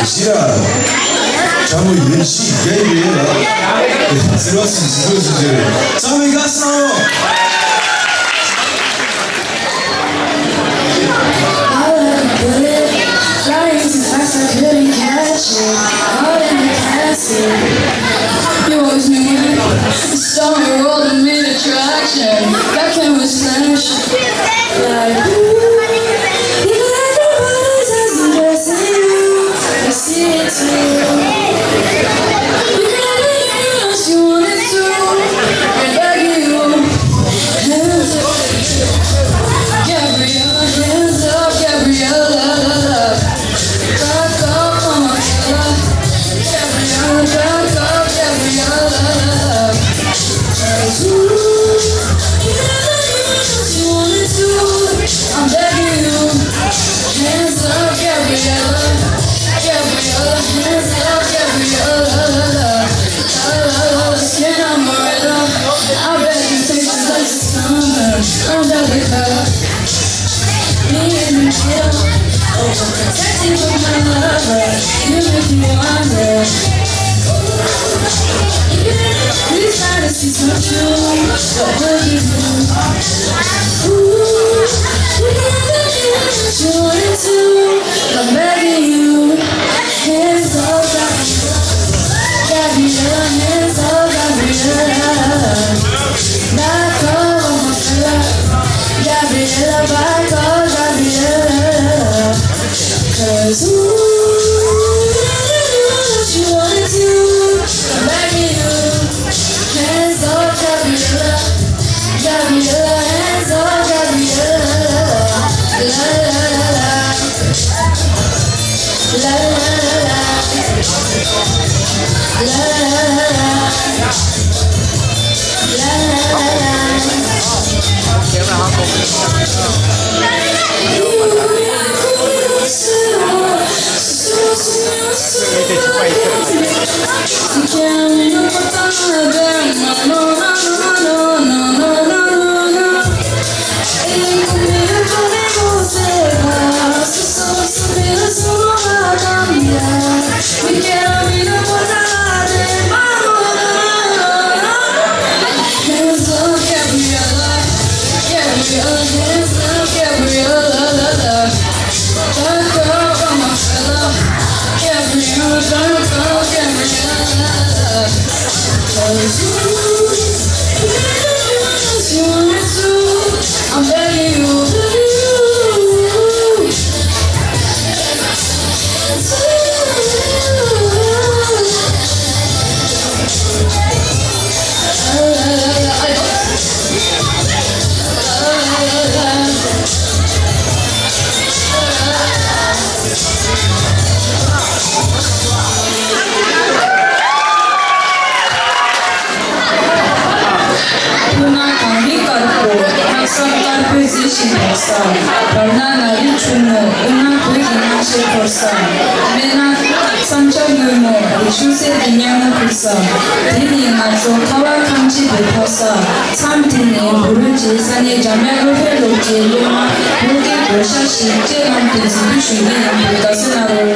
ནས་ཞི་ར་དྲ་མོ་ཡིན་ཞིག་རྒྱ་ཡི་རེད་ལ། ཟི་བ་སི་ཟི་བ་ཟི་ཟི་རེད། ཚང་མས་དགའ་སོང་། I like a bullet flying too fast, I couldn't catch it. Caught in the passing. You always knew it. Saw me rolling in attraction. That camera flash. Like, ooh, you got the bodies as I'm dressing. I see it too. You got anything else you wanted to. Right back at you. I'm begging you, hands off Gabriella, hands off Gabriella. Back off of my fella, Gabriella, back off Gabriella. 'Cause ooh, you wanna do, I'm begging you. Hands off Gabriella, Gabriella, hands off Gabriella. La la la la, la la la la, la la la la, la la la la. Hands up, Gabriella. Gabriella, hands up, Gabriella. Don't go for my fella. Gabriella, don't go, Gabriella. 'Cause you, you, you, I'm begging you, you. ཐུགས་ན་གངས་རི་དཀར་པོ། ལྷ་ས་དཀར་པོའི་མཛེས་ཤིང་ཕོག་ས། བར་ན་ན་རི་ཆུ་མོ། དབུས་ན་བོད་ཀྱི་སྣང་ཤས་འཁོར་ས། སྨད་ན་ས་འཇའ་སྔོན་མོ། རི་ཆུ་གསེབ་ཀྱི་གཉའ་སྔོན་ཁུག་ས། དེ་ནི་ང་ཚོ་ཁ་བ་ཁམས་སྐྱིད་པའི་ཕོ་ས། མཚམས་དེ་ནི་བུ་རུ་གྱི་ས་གནས་འཇམ་དབྱངས་སློབ་གྲྭའི་སློབ་གྲྭའི་སློབ་མ་བོད་ཀྱི་དགོན་ཤག་ཞིག་ལྕེ་ལམ་དུ་འཛིན་རྒྱུ་ཞུ་གི་ཡིན་པས་དགའ་བསུ་གནང་རོགས།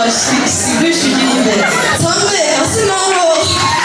གཟིགས་གཟིགས་འབུལ་ཞུ་རྒྱུ་ཡིན་པས་ཚང་མས་དགའ་བསུ་གནང་རོགས།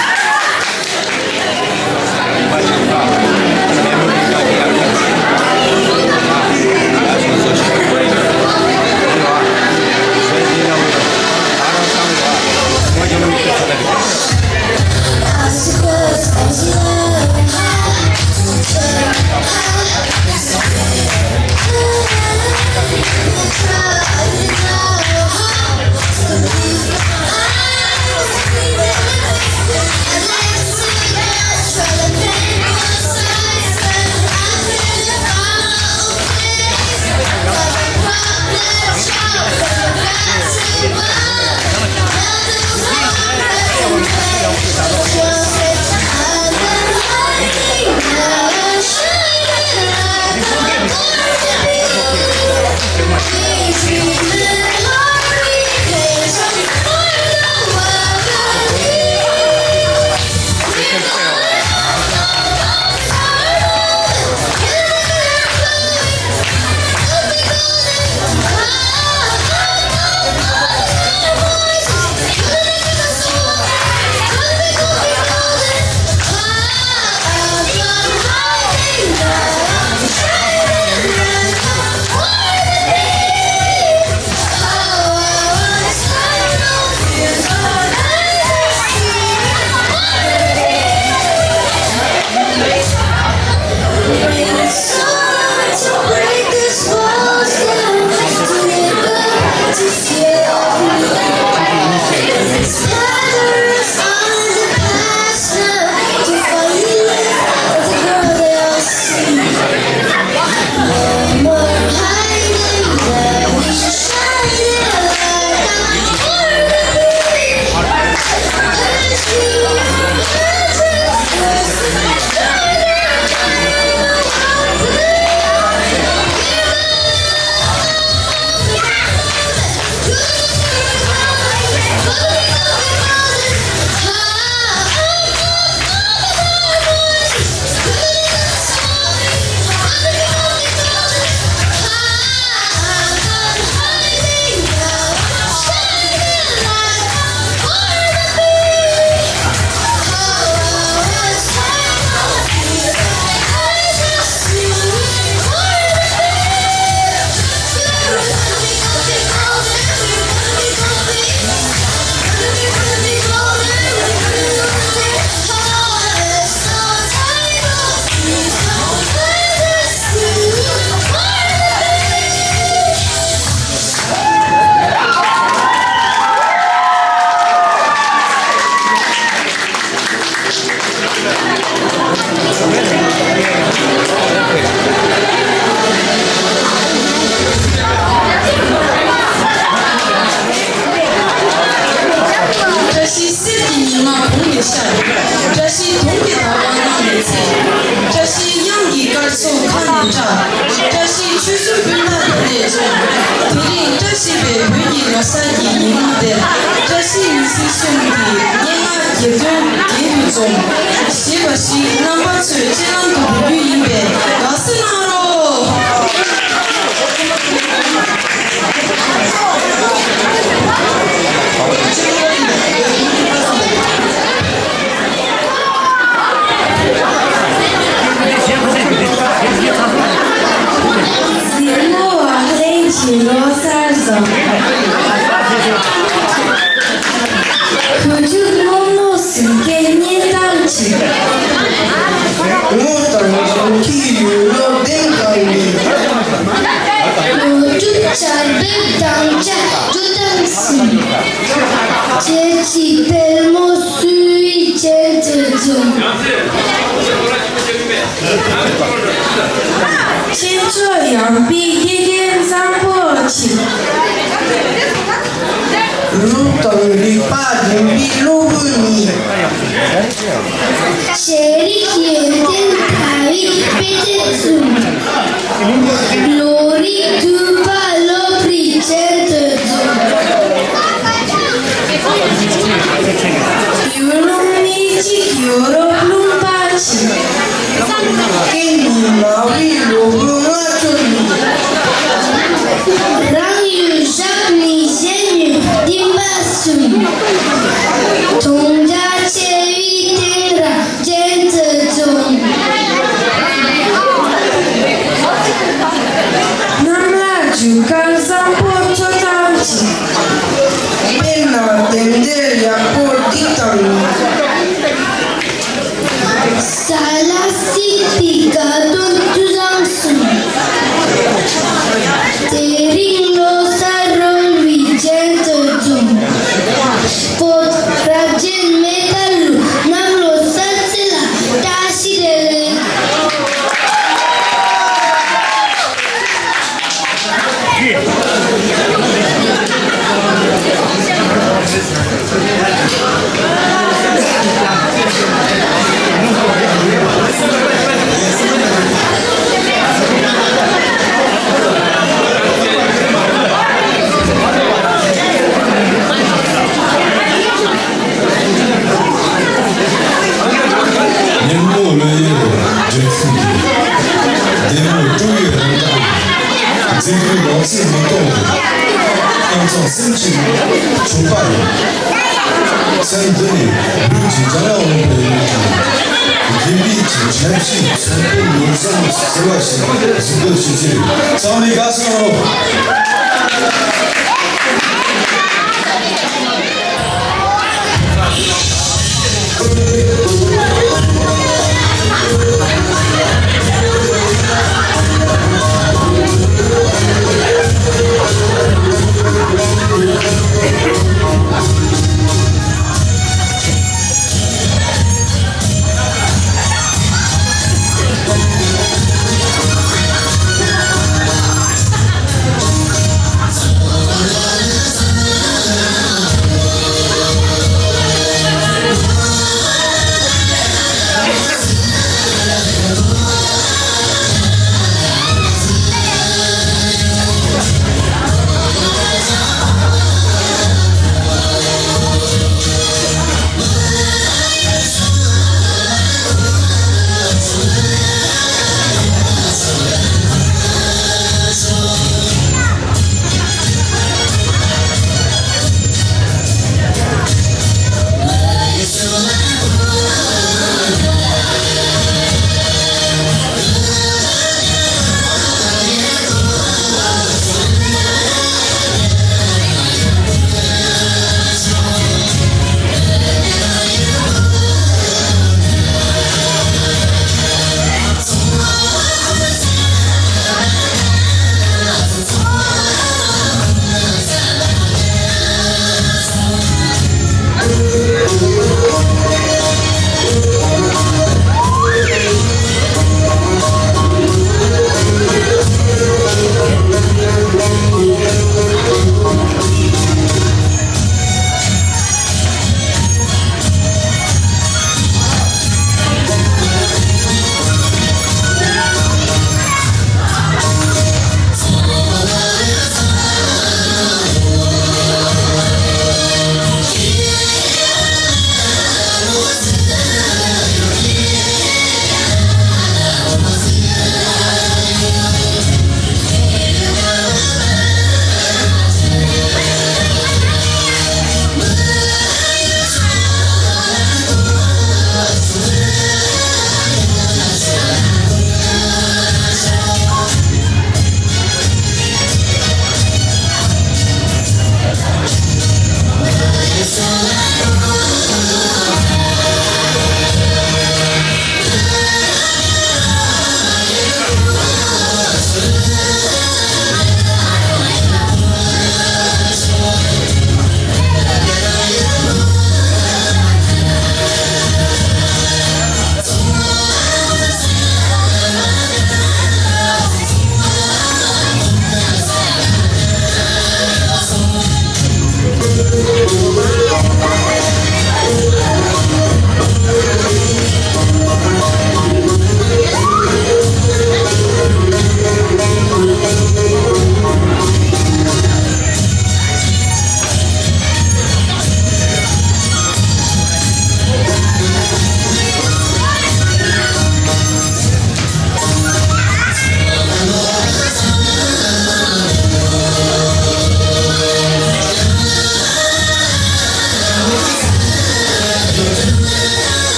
བཀྲ་ཤིས་གསེར་གྱི་ཉི་མ་བོང་ནས་ཤར། བཀྲ་ཤིས་དུང་གི་ཟླ་བ་གནམ་ནས་ཚེས། བཀྲ་ཤིས་གཡང་གི་སྐར་ཚོགས་མཁའ་ནས་བཀྲ། བཀྲ་ཤིས་ཆོས་སྲུང་སྤུན་ཟླ་དེ་ནས་འཛོམས། དེ་རིང་བཀྲ་ཤིས་པའི་བོད་ཀྱི་ལོ་གསར་གྱི་ཉིན་མོ་འདིར། བཀྲ་ཤིས་ཉི་ཟེར་གསུམ་གྱི་སྙན་ངག་གྱེར་འདོན་གྱེར་དུ་འཛོམས། ཞེས་པ་ཞིག་རྣམ་པ་ཚོས་སྤྱི་བླང་དུ་འབུལ་རྒྱུ་ཡིན་པས་དགའ་བསུ་གནང་རོགས། ཟིན་ལོ་བ་ལྷན་གྱིས་ལོ་གསར་བཟང་། བུ་ཕྲུག་རྨོ་མོ་གསུམ་ཀའི་གཉེན་དང་གཅིག་ངོ་དང་ཡང་ཁྱི་ཡོད་ལོ་ལྡན་དང་ཡིན། ལོ་དྲུག་ཆར་འབེབས་དང་བཅས་དྲུག་དང་གསུམ། བྱེད་ཀྱི་དཔལ་མོ་སུའི་བྱེད་དུ་འཛུམ། ཆེ་མཆོག་ཡངས་པའི་དགེ་རྒན་བཟང་པོ་ཆེ། རུ་དང་རིག་པ་ལྡན་པའི་སློབ་བུ་གཉིས། ཤེས་རིག་ཡོན་ཏན་ཕ་བའི་དཔེ་དེབ་གསུམ། ལོ་རིགས་དུས་པ་སློབ་རིགས་ཅན་དུ་འཛུགས། ཡུལ་ལུང་མི་གཅིག་ཡོ་རོབ་ལུང་པ་ཆེ། སྐད་གཉིས་མ་བའི་ལོ་བུ་ལྔ་བཅུ་གཉིས། རང་ཡུལ་ཞབས་ནི་གཞན་ཡུལ་བསྟན་ འཛིན་སྐྱོང་ཡོང་ཚད་མི་གཏོང་། ཁྱིམ་ཚང་སེམས་ཀྱི་མཆོད་པ་ཡིན། མཚན་འདི་ནི་བོད་ཀྱི་རྒྱལ་བ་དབང་པོ་ཡིན། དགེ་འདུན་གྱི་ཆབ་སྲིད་ཚོགས་པ་ནོར་བཟང་ཟེར་བ་ཞིག་འཛུགས་སྐྲུན་བྱེད་ཀྱི་ཡོད། ཚང་མས་དགའ་བསུ་གནང་རོགས།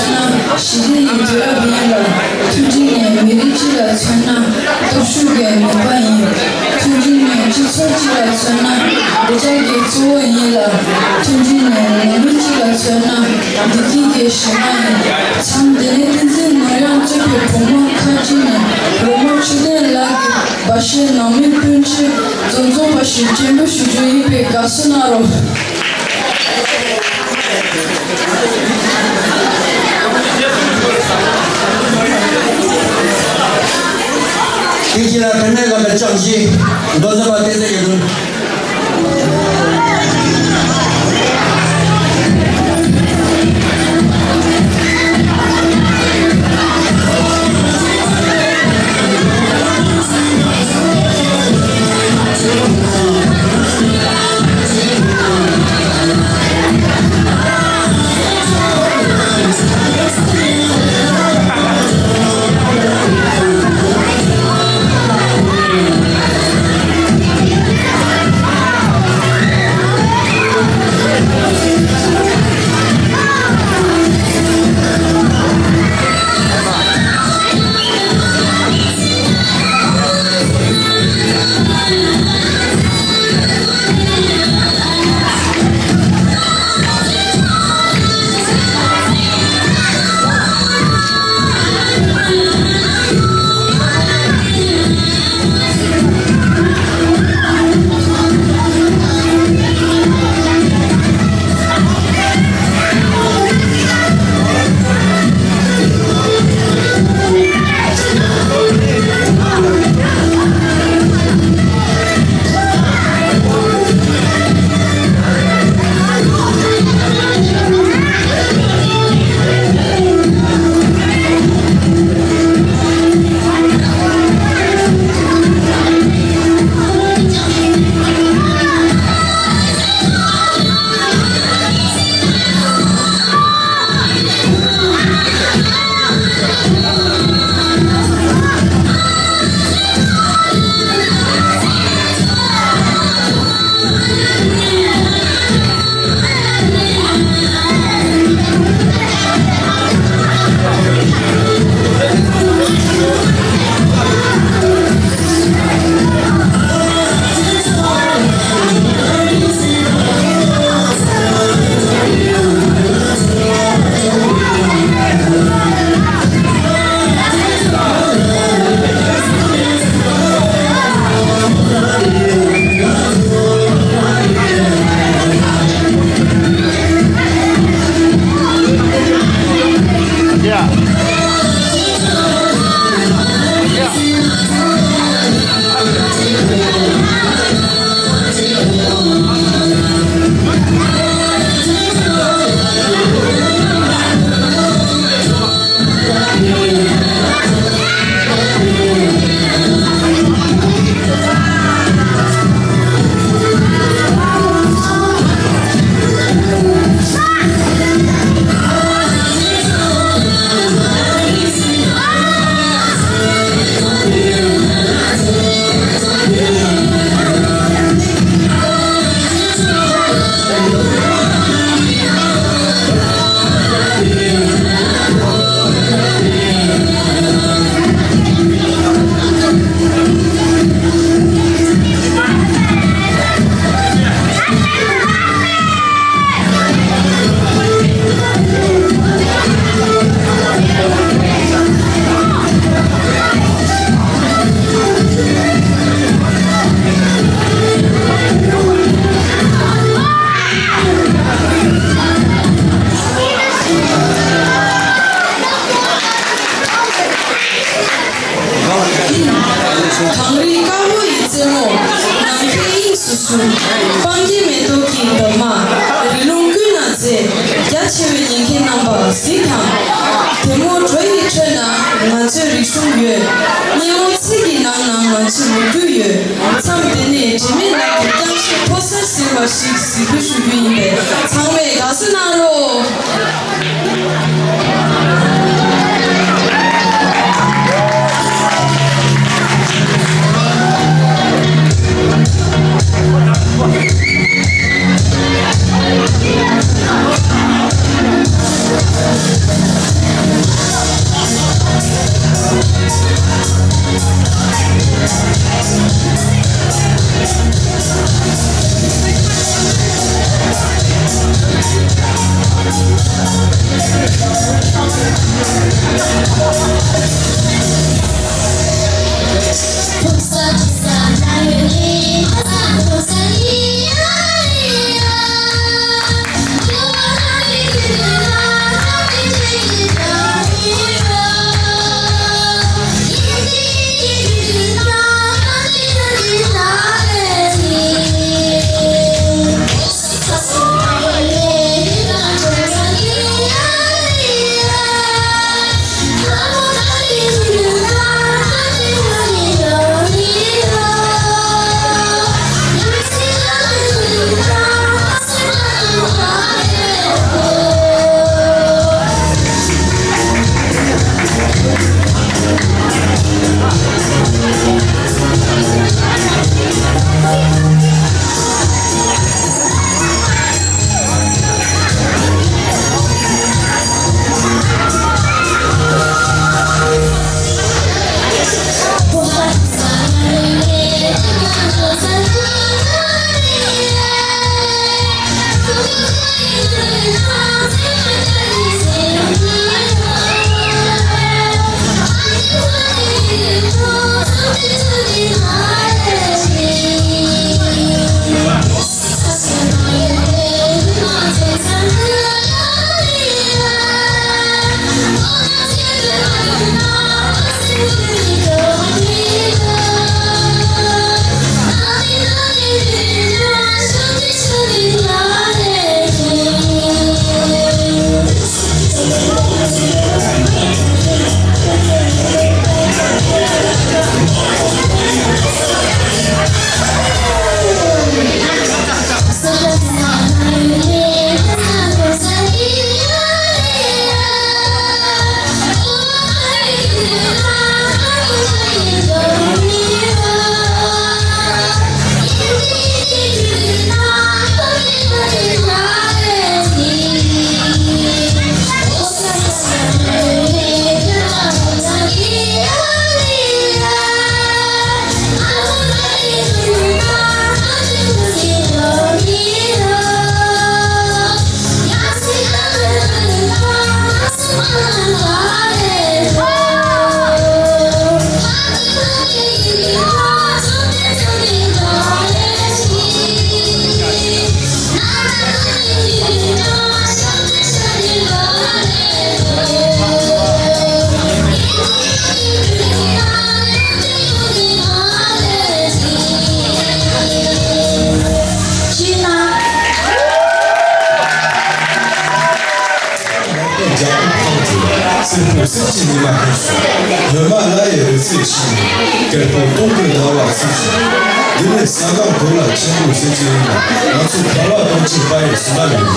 མཚོན་ན་ཞི་བདེ་ཡི་དུས་རབས་ཡིན་ལ། མཐུན་སྒྲིལ་ནི་མི་རིགས་སྤྱི་ལ་མཚོན་ན་སྟོབས་ཤུགས་ཀྱི་ནུས་པ་ཡིན། མཐུན་སྒྲིལ་ནི་སྤྱི་ཚོགས་སྤྱི་ལ་མཚོན་ན་བདེ་འཇགས་ཀྱི་གཙོ་བོ་ཡིན་ལ། མཐུན་སྒྲིལ་ནི་ནང་མི་སྤྱི་ལ་མཚོན་ན་བདེ་སྐྱིད་ཀྱི་གཞི་མ་ཡིན། མཚམས་འདི་ནས་བསྟན་འཛིན་ནོར་གཡང་གཙོས་པའི་བུ་མོ་ཁག་ཅིག་ནས་རོལ་མོ་མཆོད་རྟེན་ལགས་ཀྱི་སྦ་བཞེད་ནང་མི་སྤུན་མཆེད་གཙོ་འཛོམས་པ་ཞིག་སྤྲན་འབུལ་ཞུ་རྒྱུ་ཡིན་པས་དགའ་བསུ་གནང་རོགས། དེ་རྗེས་ལ་དེ་ནས་ལ་བཅར་གཞི་མདོ་འཛིན་པ་བསྟན་འཛིན་ཡིན། གངས་རིའི་དཀར་པོ་ཡི་རྩེ་མོ། ནམ་མཁའི་དབྱིངས་སུ་ཟུག་སྤང་གི་མེ་ཏོག་གི་འདབ་མ། རི་ལུང་ཀུན་ན་མཛེས། རྒྱ་ཆེ་བའི་ཉིན་མཁའི་རྣམ་པ་གཟིགས་དང་། དེ་མོ་བྲོ་ཡི་ཁྲོད་ན་ང་ཚོའི་རིག་གཞུང་ཡོད། སྙན་མོ་ཚིག་གི་ནང་ན་ང་ཚོའི་ལོ་རྒྱུས་ཡོད། མཚམས་དེ་ནས་དྲི་མེད་ནགས་ཀྱི་རྐྱང་ཕྱེ་ཕོ་གསར་ཟེར་བ་ཞིག་གཟིགས་འབུལ་ཞུ་རྒྱུ་ཡིན་པས་ཚང་མས་དགའ་བསུ་གནང་རོགས། སེར་པོ་སེམས་ཀྱི་ཉི་མ་ཁེངས་སོང་། ཉི་མ་ལ་ཡི་རི་རྩེ་ཞིག་ནས། སྐར་པོ་སྟོང་གི་ཟླ་བ་སྲིད་ཅིང་། འདི་ནི་ས་སྒང་གོ་ལ་ཆེན་པོ་ཟེར་གྱི་ཡིན་ལ། ང་ཚོ་ཁ་བ་གཏོང་ཆེད་པ་ཡི་སུ་ལ་མེད།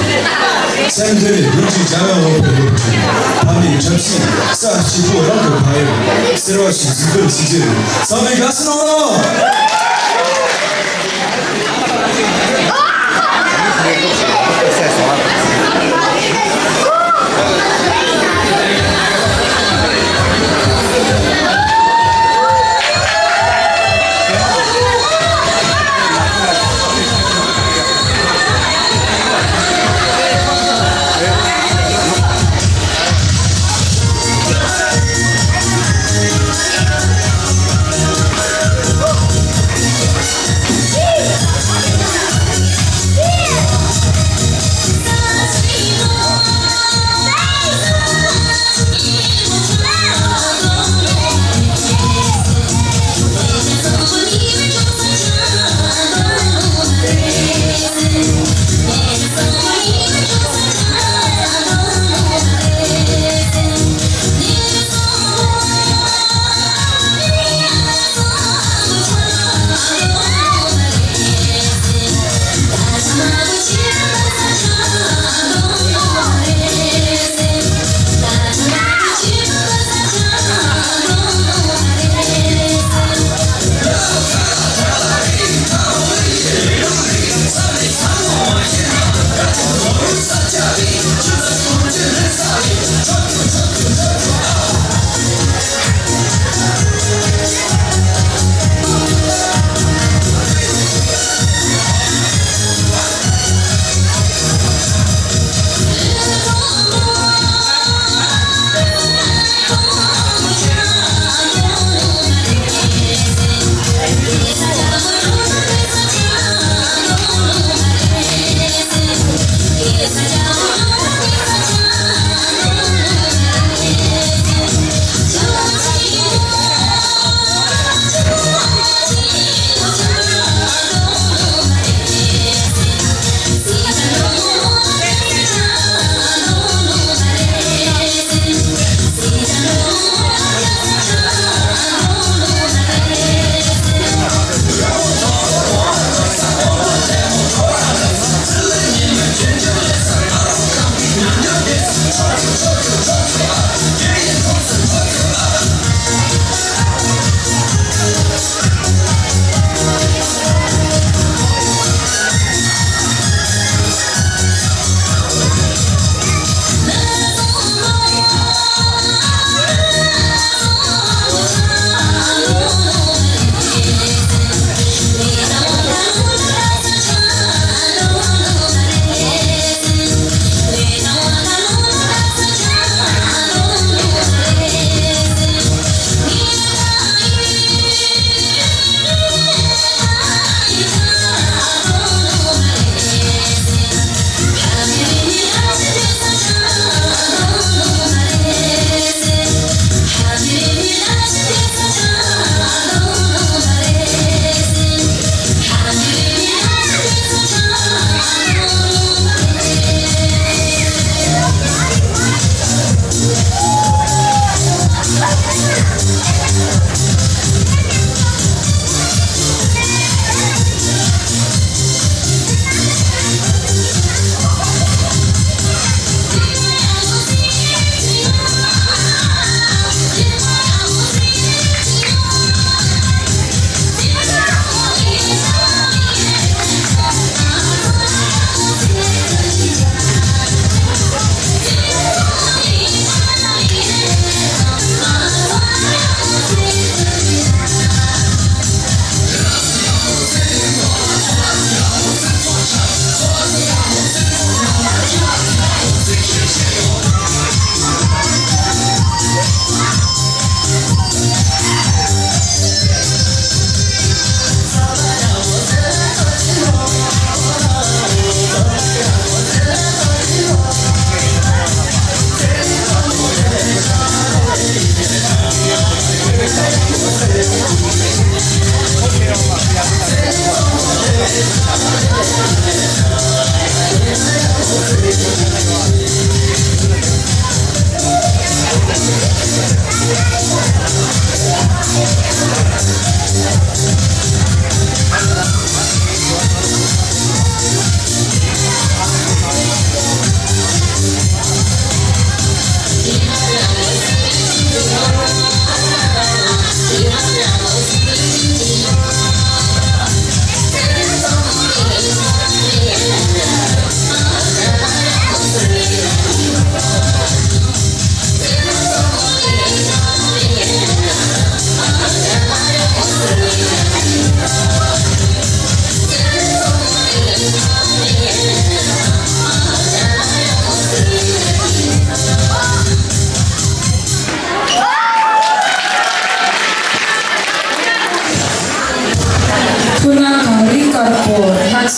སེམས་འདི་ནི་སྒྲུབ་ཀྱི་བྱ་བའི་འོག་ཏུ་ཡོད་ཀྱི། ཕ་མའི་ཁྲབ་ཞིག་ས་སྐྱིད་པོ་རང་གི་ཕ་ཡུལ། སེར་བ་ཞིག་གཟིགས་པར་སྲིད་ཀྱི་རེད། ཚང་མས་དགའ་བསུ་གནང་རོགས།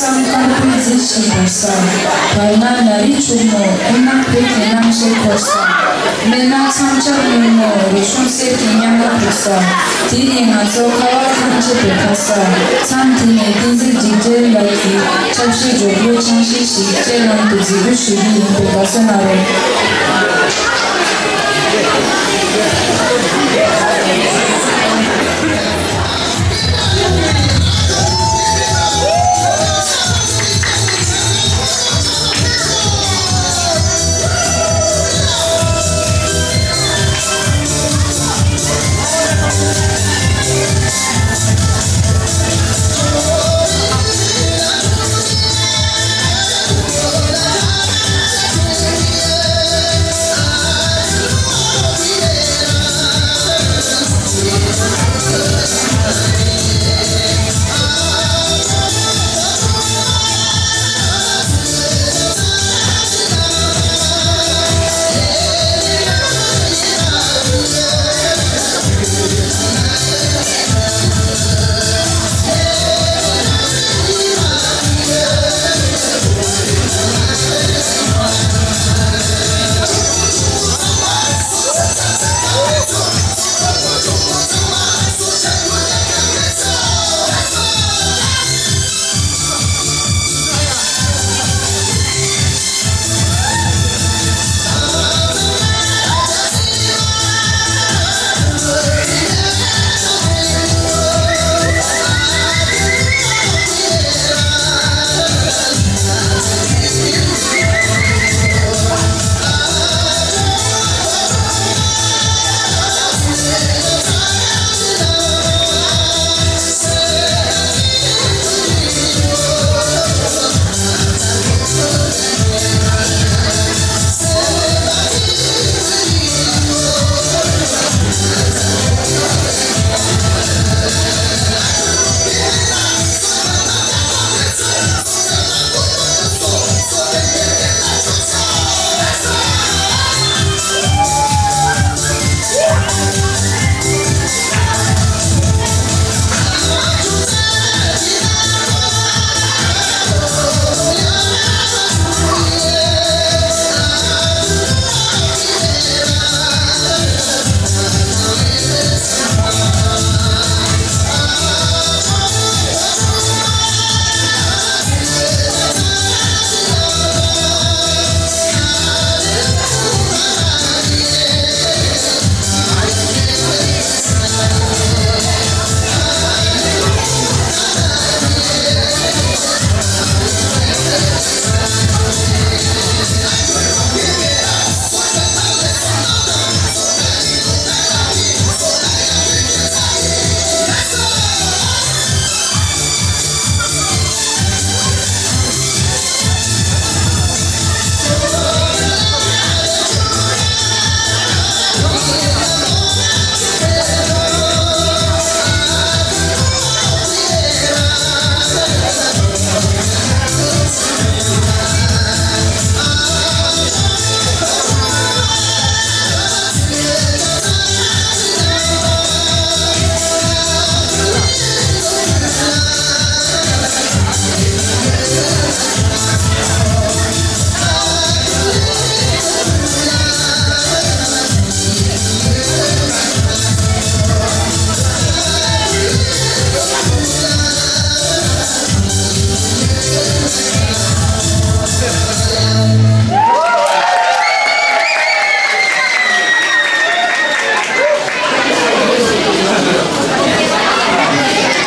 སང་དཀར་པོའི་རྫིག་ཤིང་འབར་ས། བར་ན་ན་རི་ཕྱུག་མོ་ཀུན་ནག་བོད་ཀྱི་རྣམ་ཤེས་འཁོར་ས། སྨད་ན་མཚམས་འཇོག་སྔོན་མོ་རིག་གཞུང་གསེར་གྱི་ཉམས་ལ་བུད་ས། དེ་ནས་ང་ཚོ་ཁ་བ་ཐམས་ཅད་པའི་ཁ་ས། མཚམས་དེ་ནས་བསྟན་འཛིན་འཇིགས་བྲལ་ལགས་ཀྱི་ཆབ་སྲིད་འགྲོ་སྒོའི་ཆང་ཞིག་ཞིག་ཅེ་ལམ་དུ་འཛུལ་འདོད་ཞུ་རྒྱུ་ཡིན་པས་དགའ་བསུ་གནང་རོགས།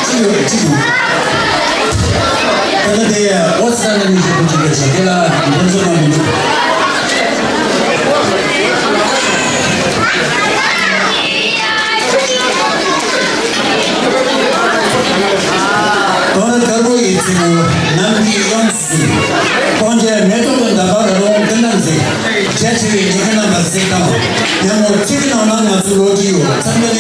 ཅི་ཡོད་ཅི་འདུག་ད་ལྟ་དེ་ཨོ་སི་ཀྲ་ལི་ཡ་ནས་ཞུ་རྒྱུ་ཅིག་ཡོད་ཤག་དེ་ལ་འདེམས་ཚོགས་ནང་མི་འདུག་དོ་ར་དཀར་པོ་ཡི་ཚེ་བོ་ནམ་གྱི་ཡོངས་སུ་ཕོན་ཆེ་མེ་ཏོག་གི་འདབ་པ་ར་ལོང་ཀུན་ལ་མཛེས། རྒྱ་ཆེ་བའི་ཉི་ཁ་ནམ་པ་གཟིགས་དང་། ཡང་མོ་ཚིག་གི་ནང་ན་ང་ཚོ་ལོ་རྒྱུས་ཡོད་ཚང་མ་ལས།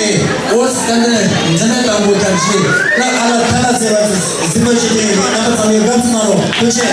ཨོ་སི་ཀ་འདི་འཛིན་གྲྭ་དང་པོ་དང་ཆེ་ལ་ཨ་ལ་ཐ་ལ་ཟེར་བ་ཚོ་གཟིགས་པ་ཞིག་ཡིན། རྣམ་པ་ཚང་མས་དགའ་བསུ་གནང་རོགས། ཐུགས་རྗེ་ཆེ།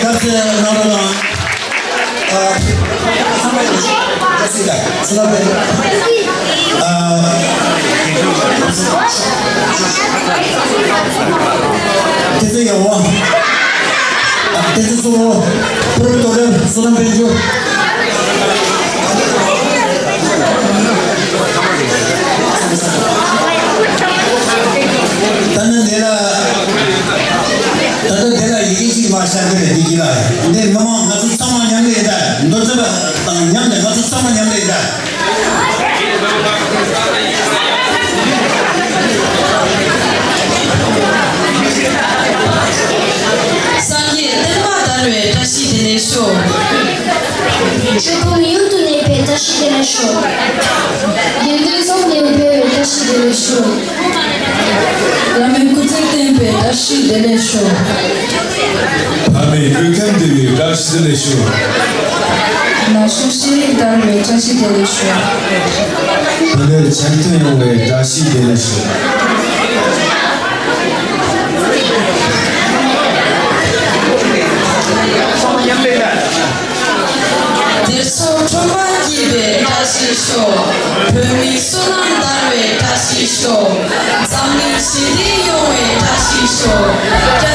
ཁ་ཚེ་ནང་ལོ་ལ། ཨ། ཁ་ཚེ་ལ། སུ་ལ་བས། ཨ། ཁ་ཚེ་ཡ་བ། ཨ། ཁ་ཚེ་གཙོ་བོ། ཕུར་དོ་རེ་བསོད་ནམས་དཔལ་འབྱོར། ད་ནི་འདི་ལ། ད་ལྟ་འདི་ལ་ཡི་གེ་གཅིག་མ་ཤར་གི་རེད། འདི་གི་ལ་འདི་མི་མང་ང་ཚོ་ཚང་མ་མཉམ་ལས་ད། མདོ་ཚན་པ་དང་མཉམ་དུ་ང་ཚོ་ཚང་མ་མཉམ་ལས་ད། སངས་རྒྱས་བསྟན་པ་དར་བའི་བཀྲ་ཤིས་བདེ་ལེགས་ཤོག་ཆོས་ཕུང་ཡུན་དུ་གནས་པའི་བཀྲ་ཤིས་བདེ་ལེགས་ཤོག་དགེ་འདུན་ཚོགས་གཉིས་འཕེལ་བའི་བཀྲ་ཤིས་བདེ་ལེགས་ཤོག་བླ་མའི་སྐུ་ཚེ་བརྟན་པའི་བཀྲ་ཤིས་བདེ་ལེགས་ཤོག་བླ་མའི་ལུས་ཁམས་བདེ་བའི་བཀྲ་ཤིས་བདེ་ལེགས་ཤོག་ན་གཞོན་ཤེས་རིག་དར་བའི་བཀྲ་ཤིས་བདེ་ལེགས་ཤོག་བུ་ལོན་ཆེན་ཐོན་ཡོང་བའི་བཀྲ་ཤིས་བདེ་ལེགས་ཤོག་སྡེ་ཚོགས་འཁྲུག་པ་སྐྱིད་པའི་བཀྲ་ཤིས་ཤོག་བོད་མིའི་བསོད་ནམས་དར་བའི་བཀྲ་ཤིས་ཤོག་འཛམ་གླིང་ཞི་བདེ་ཡོང་བའི་བཀྲ་ཤིས་ཤོག་བཀྲ་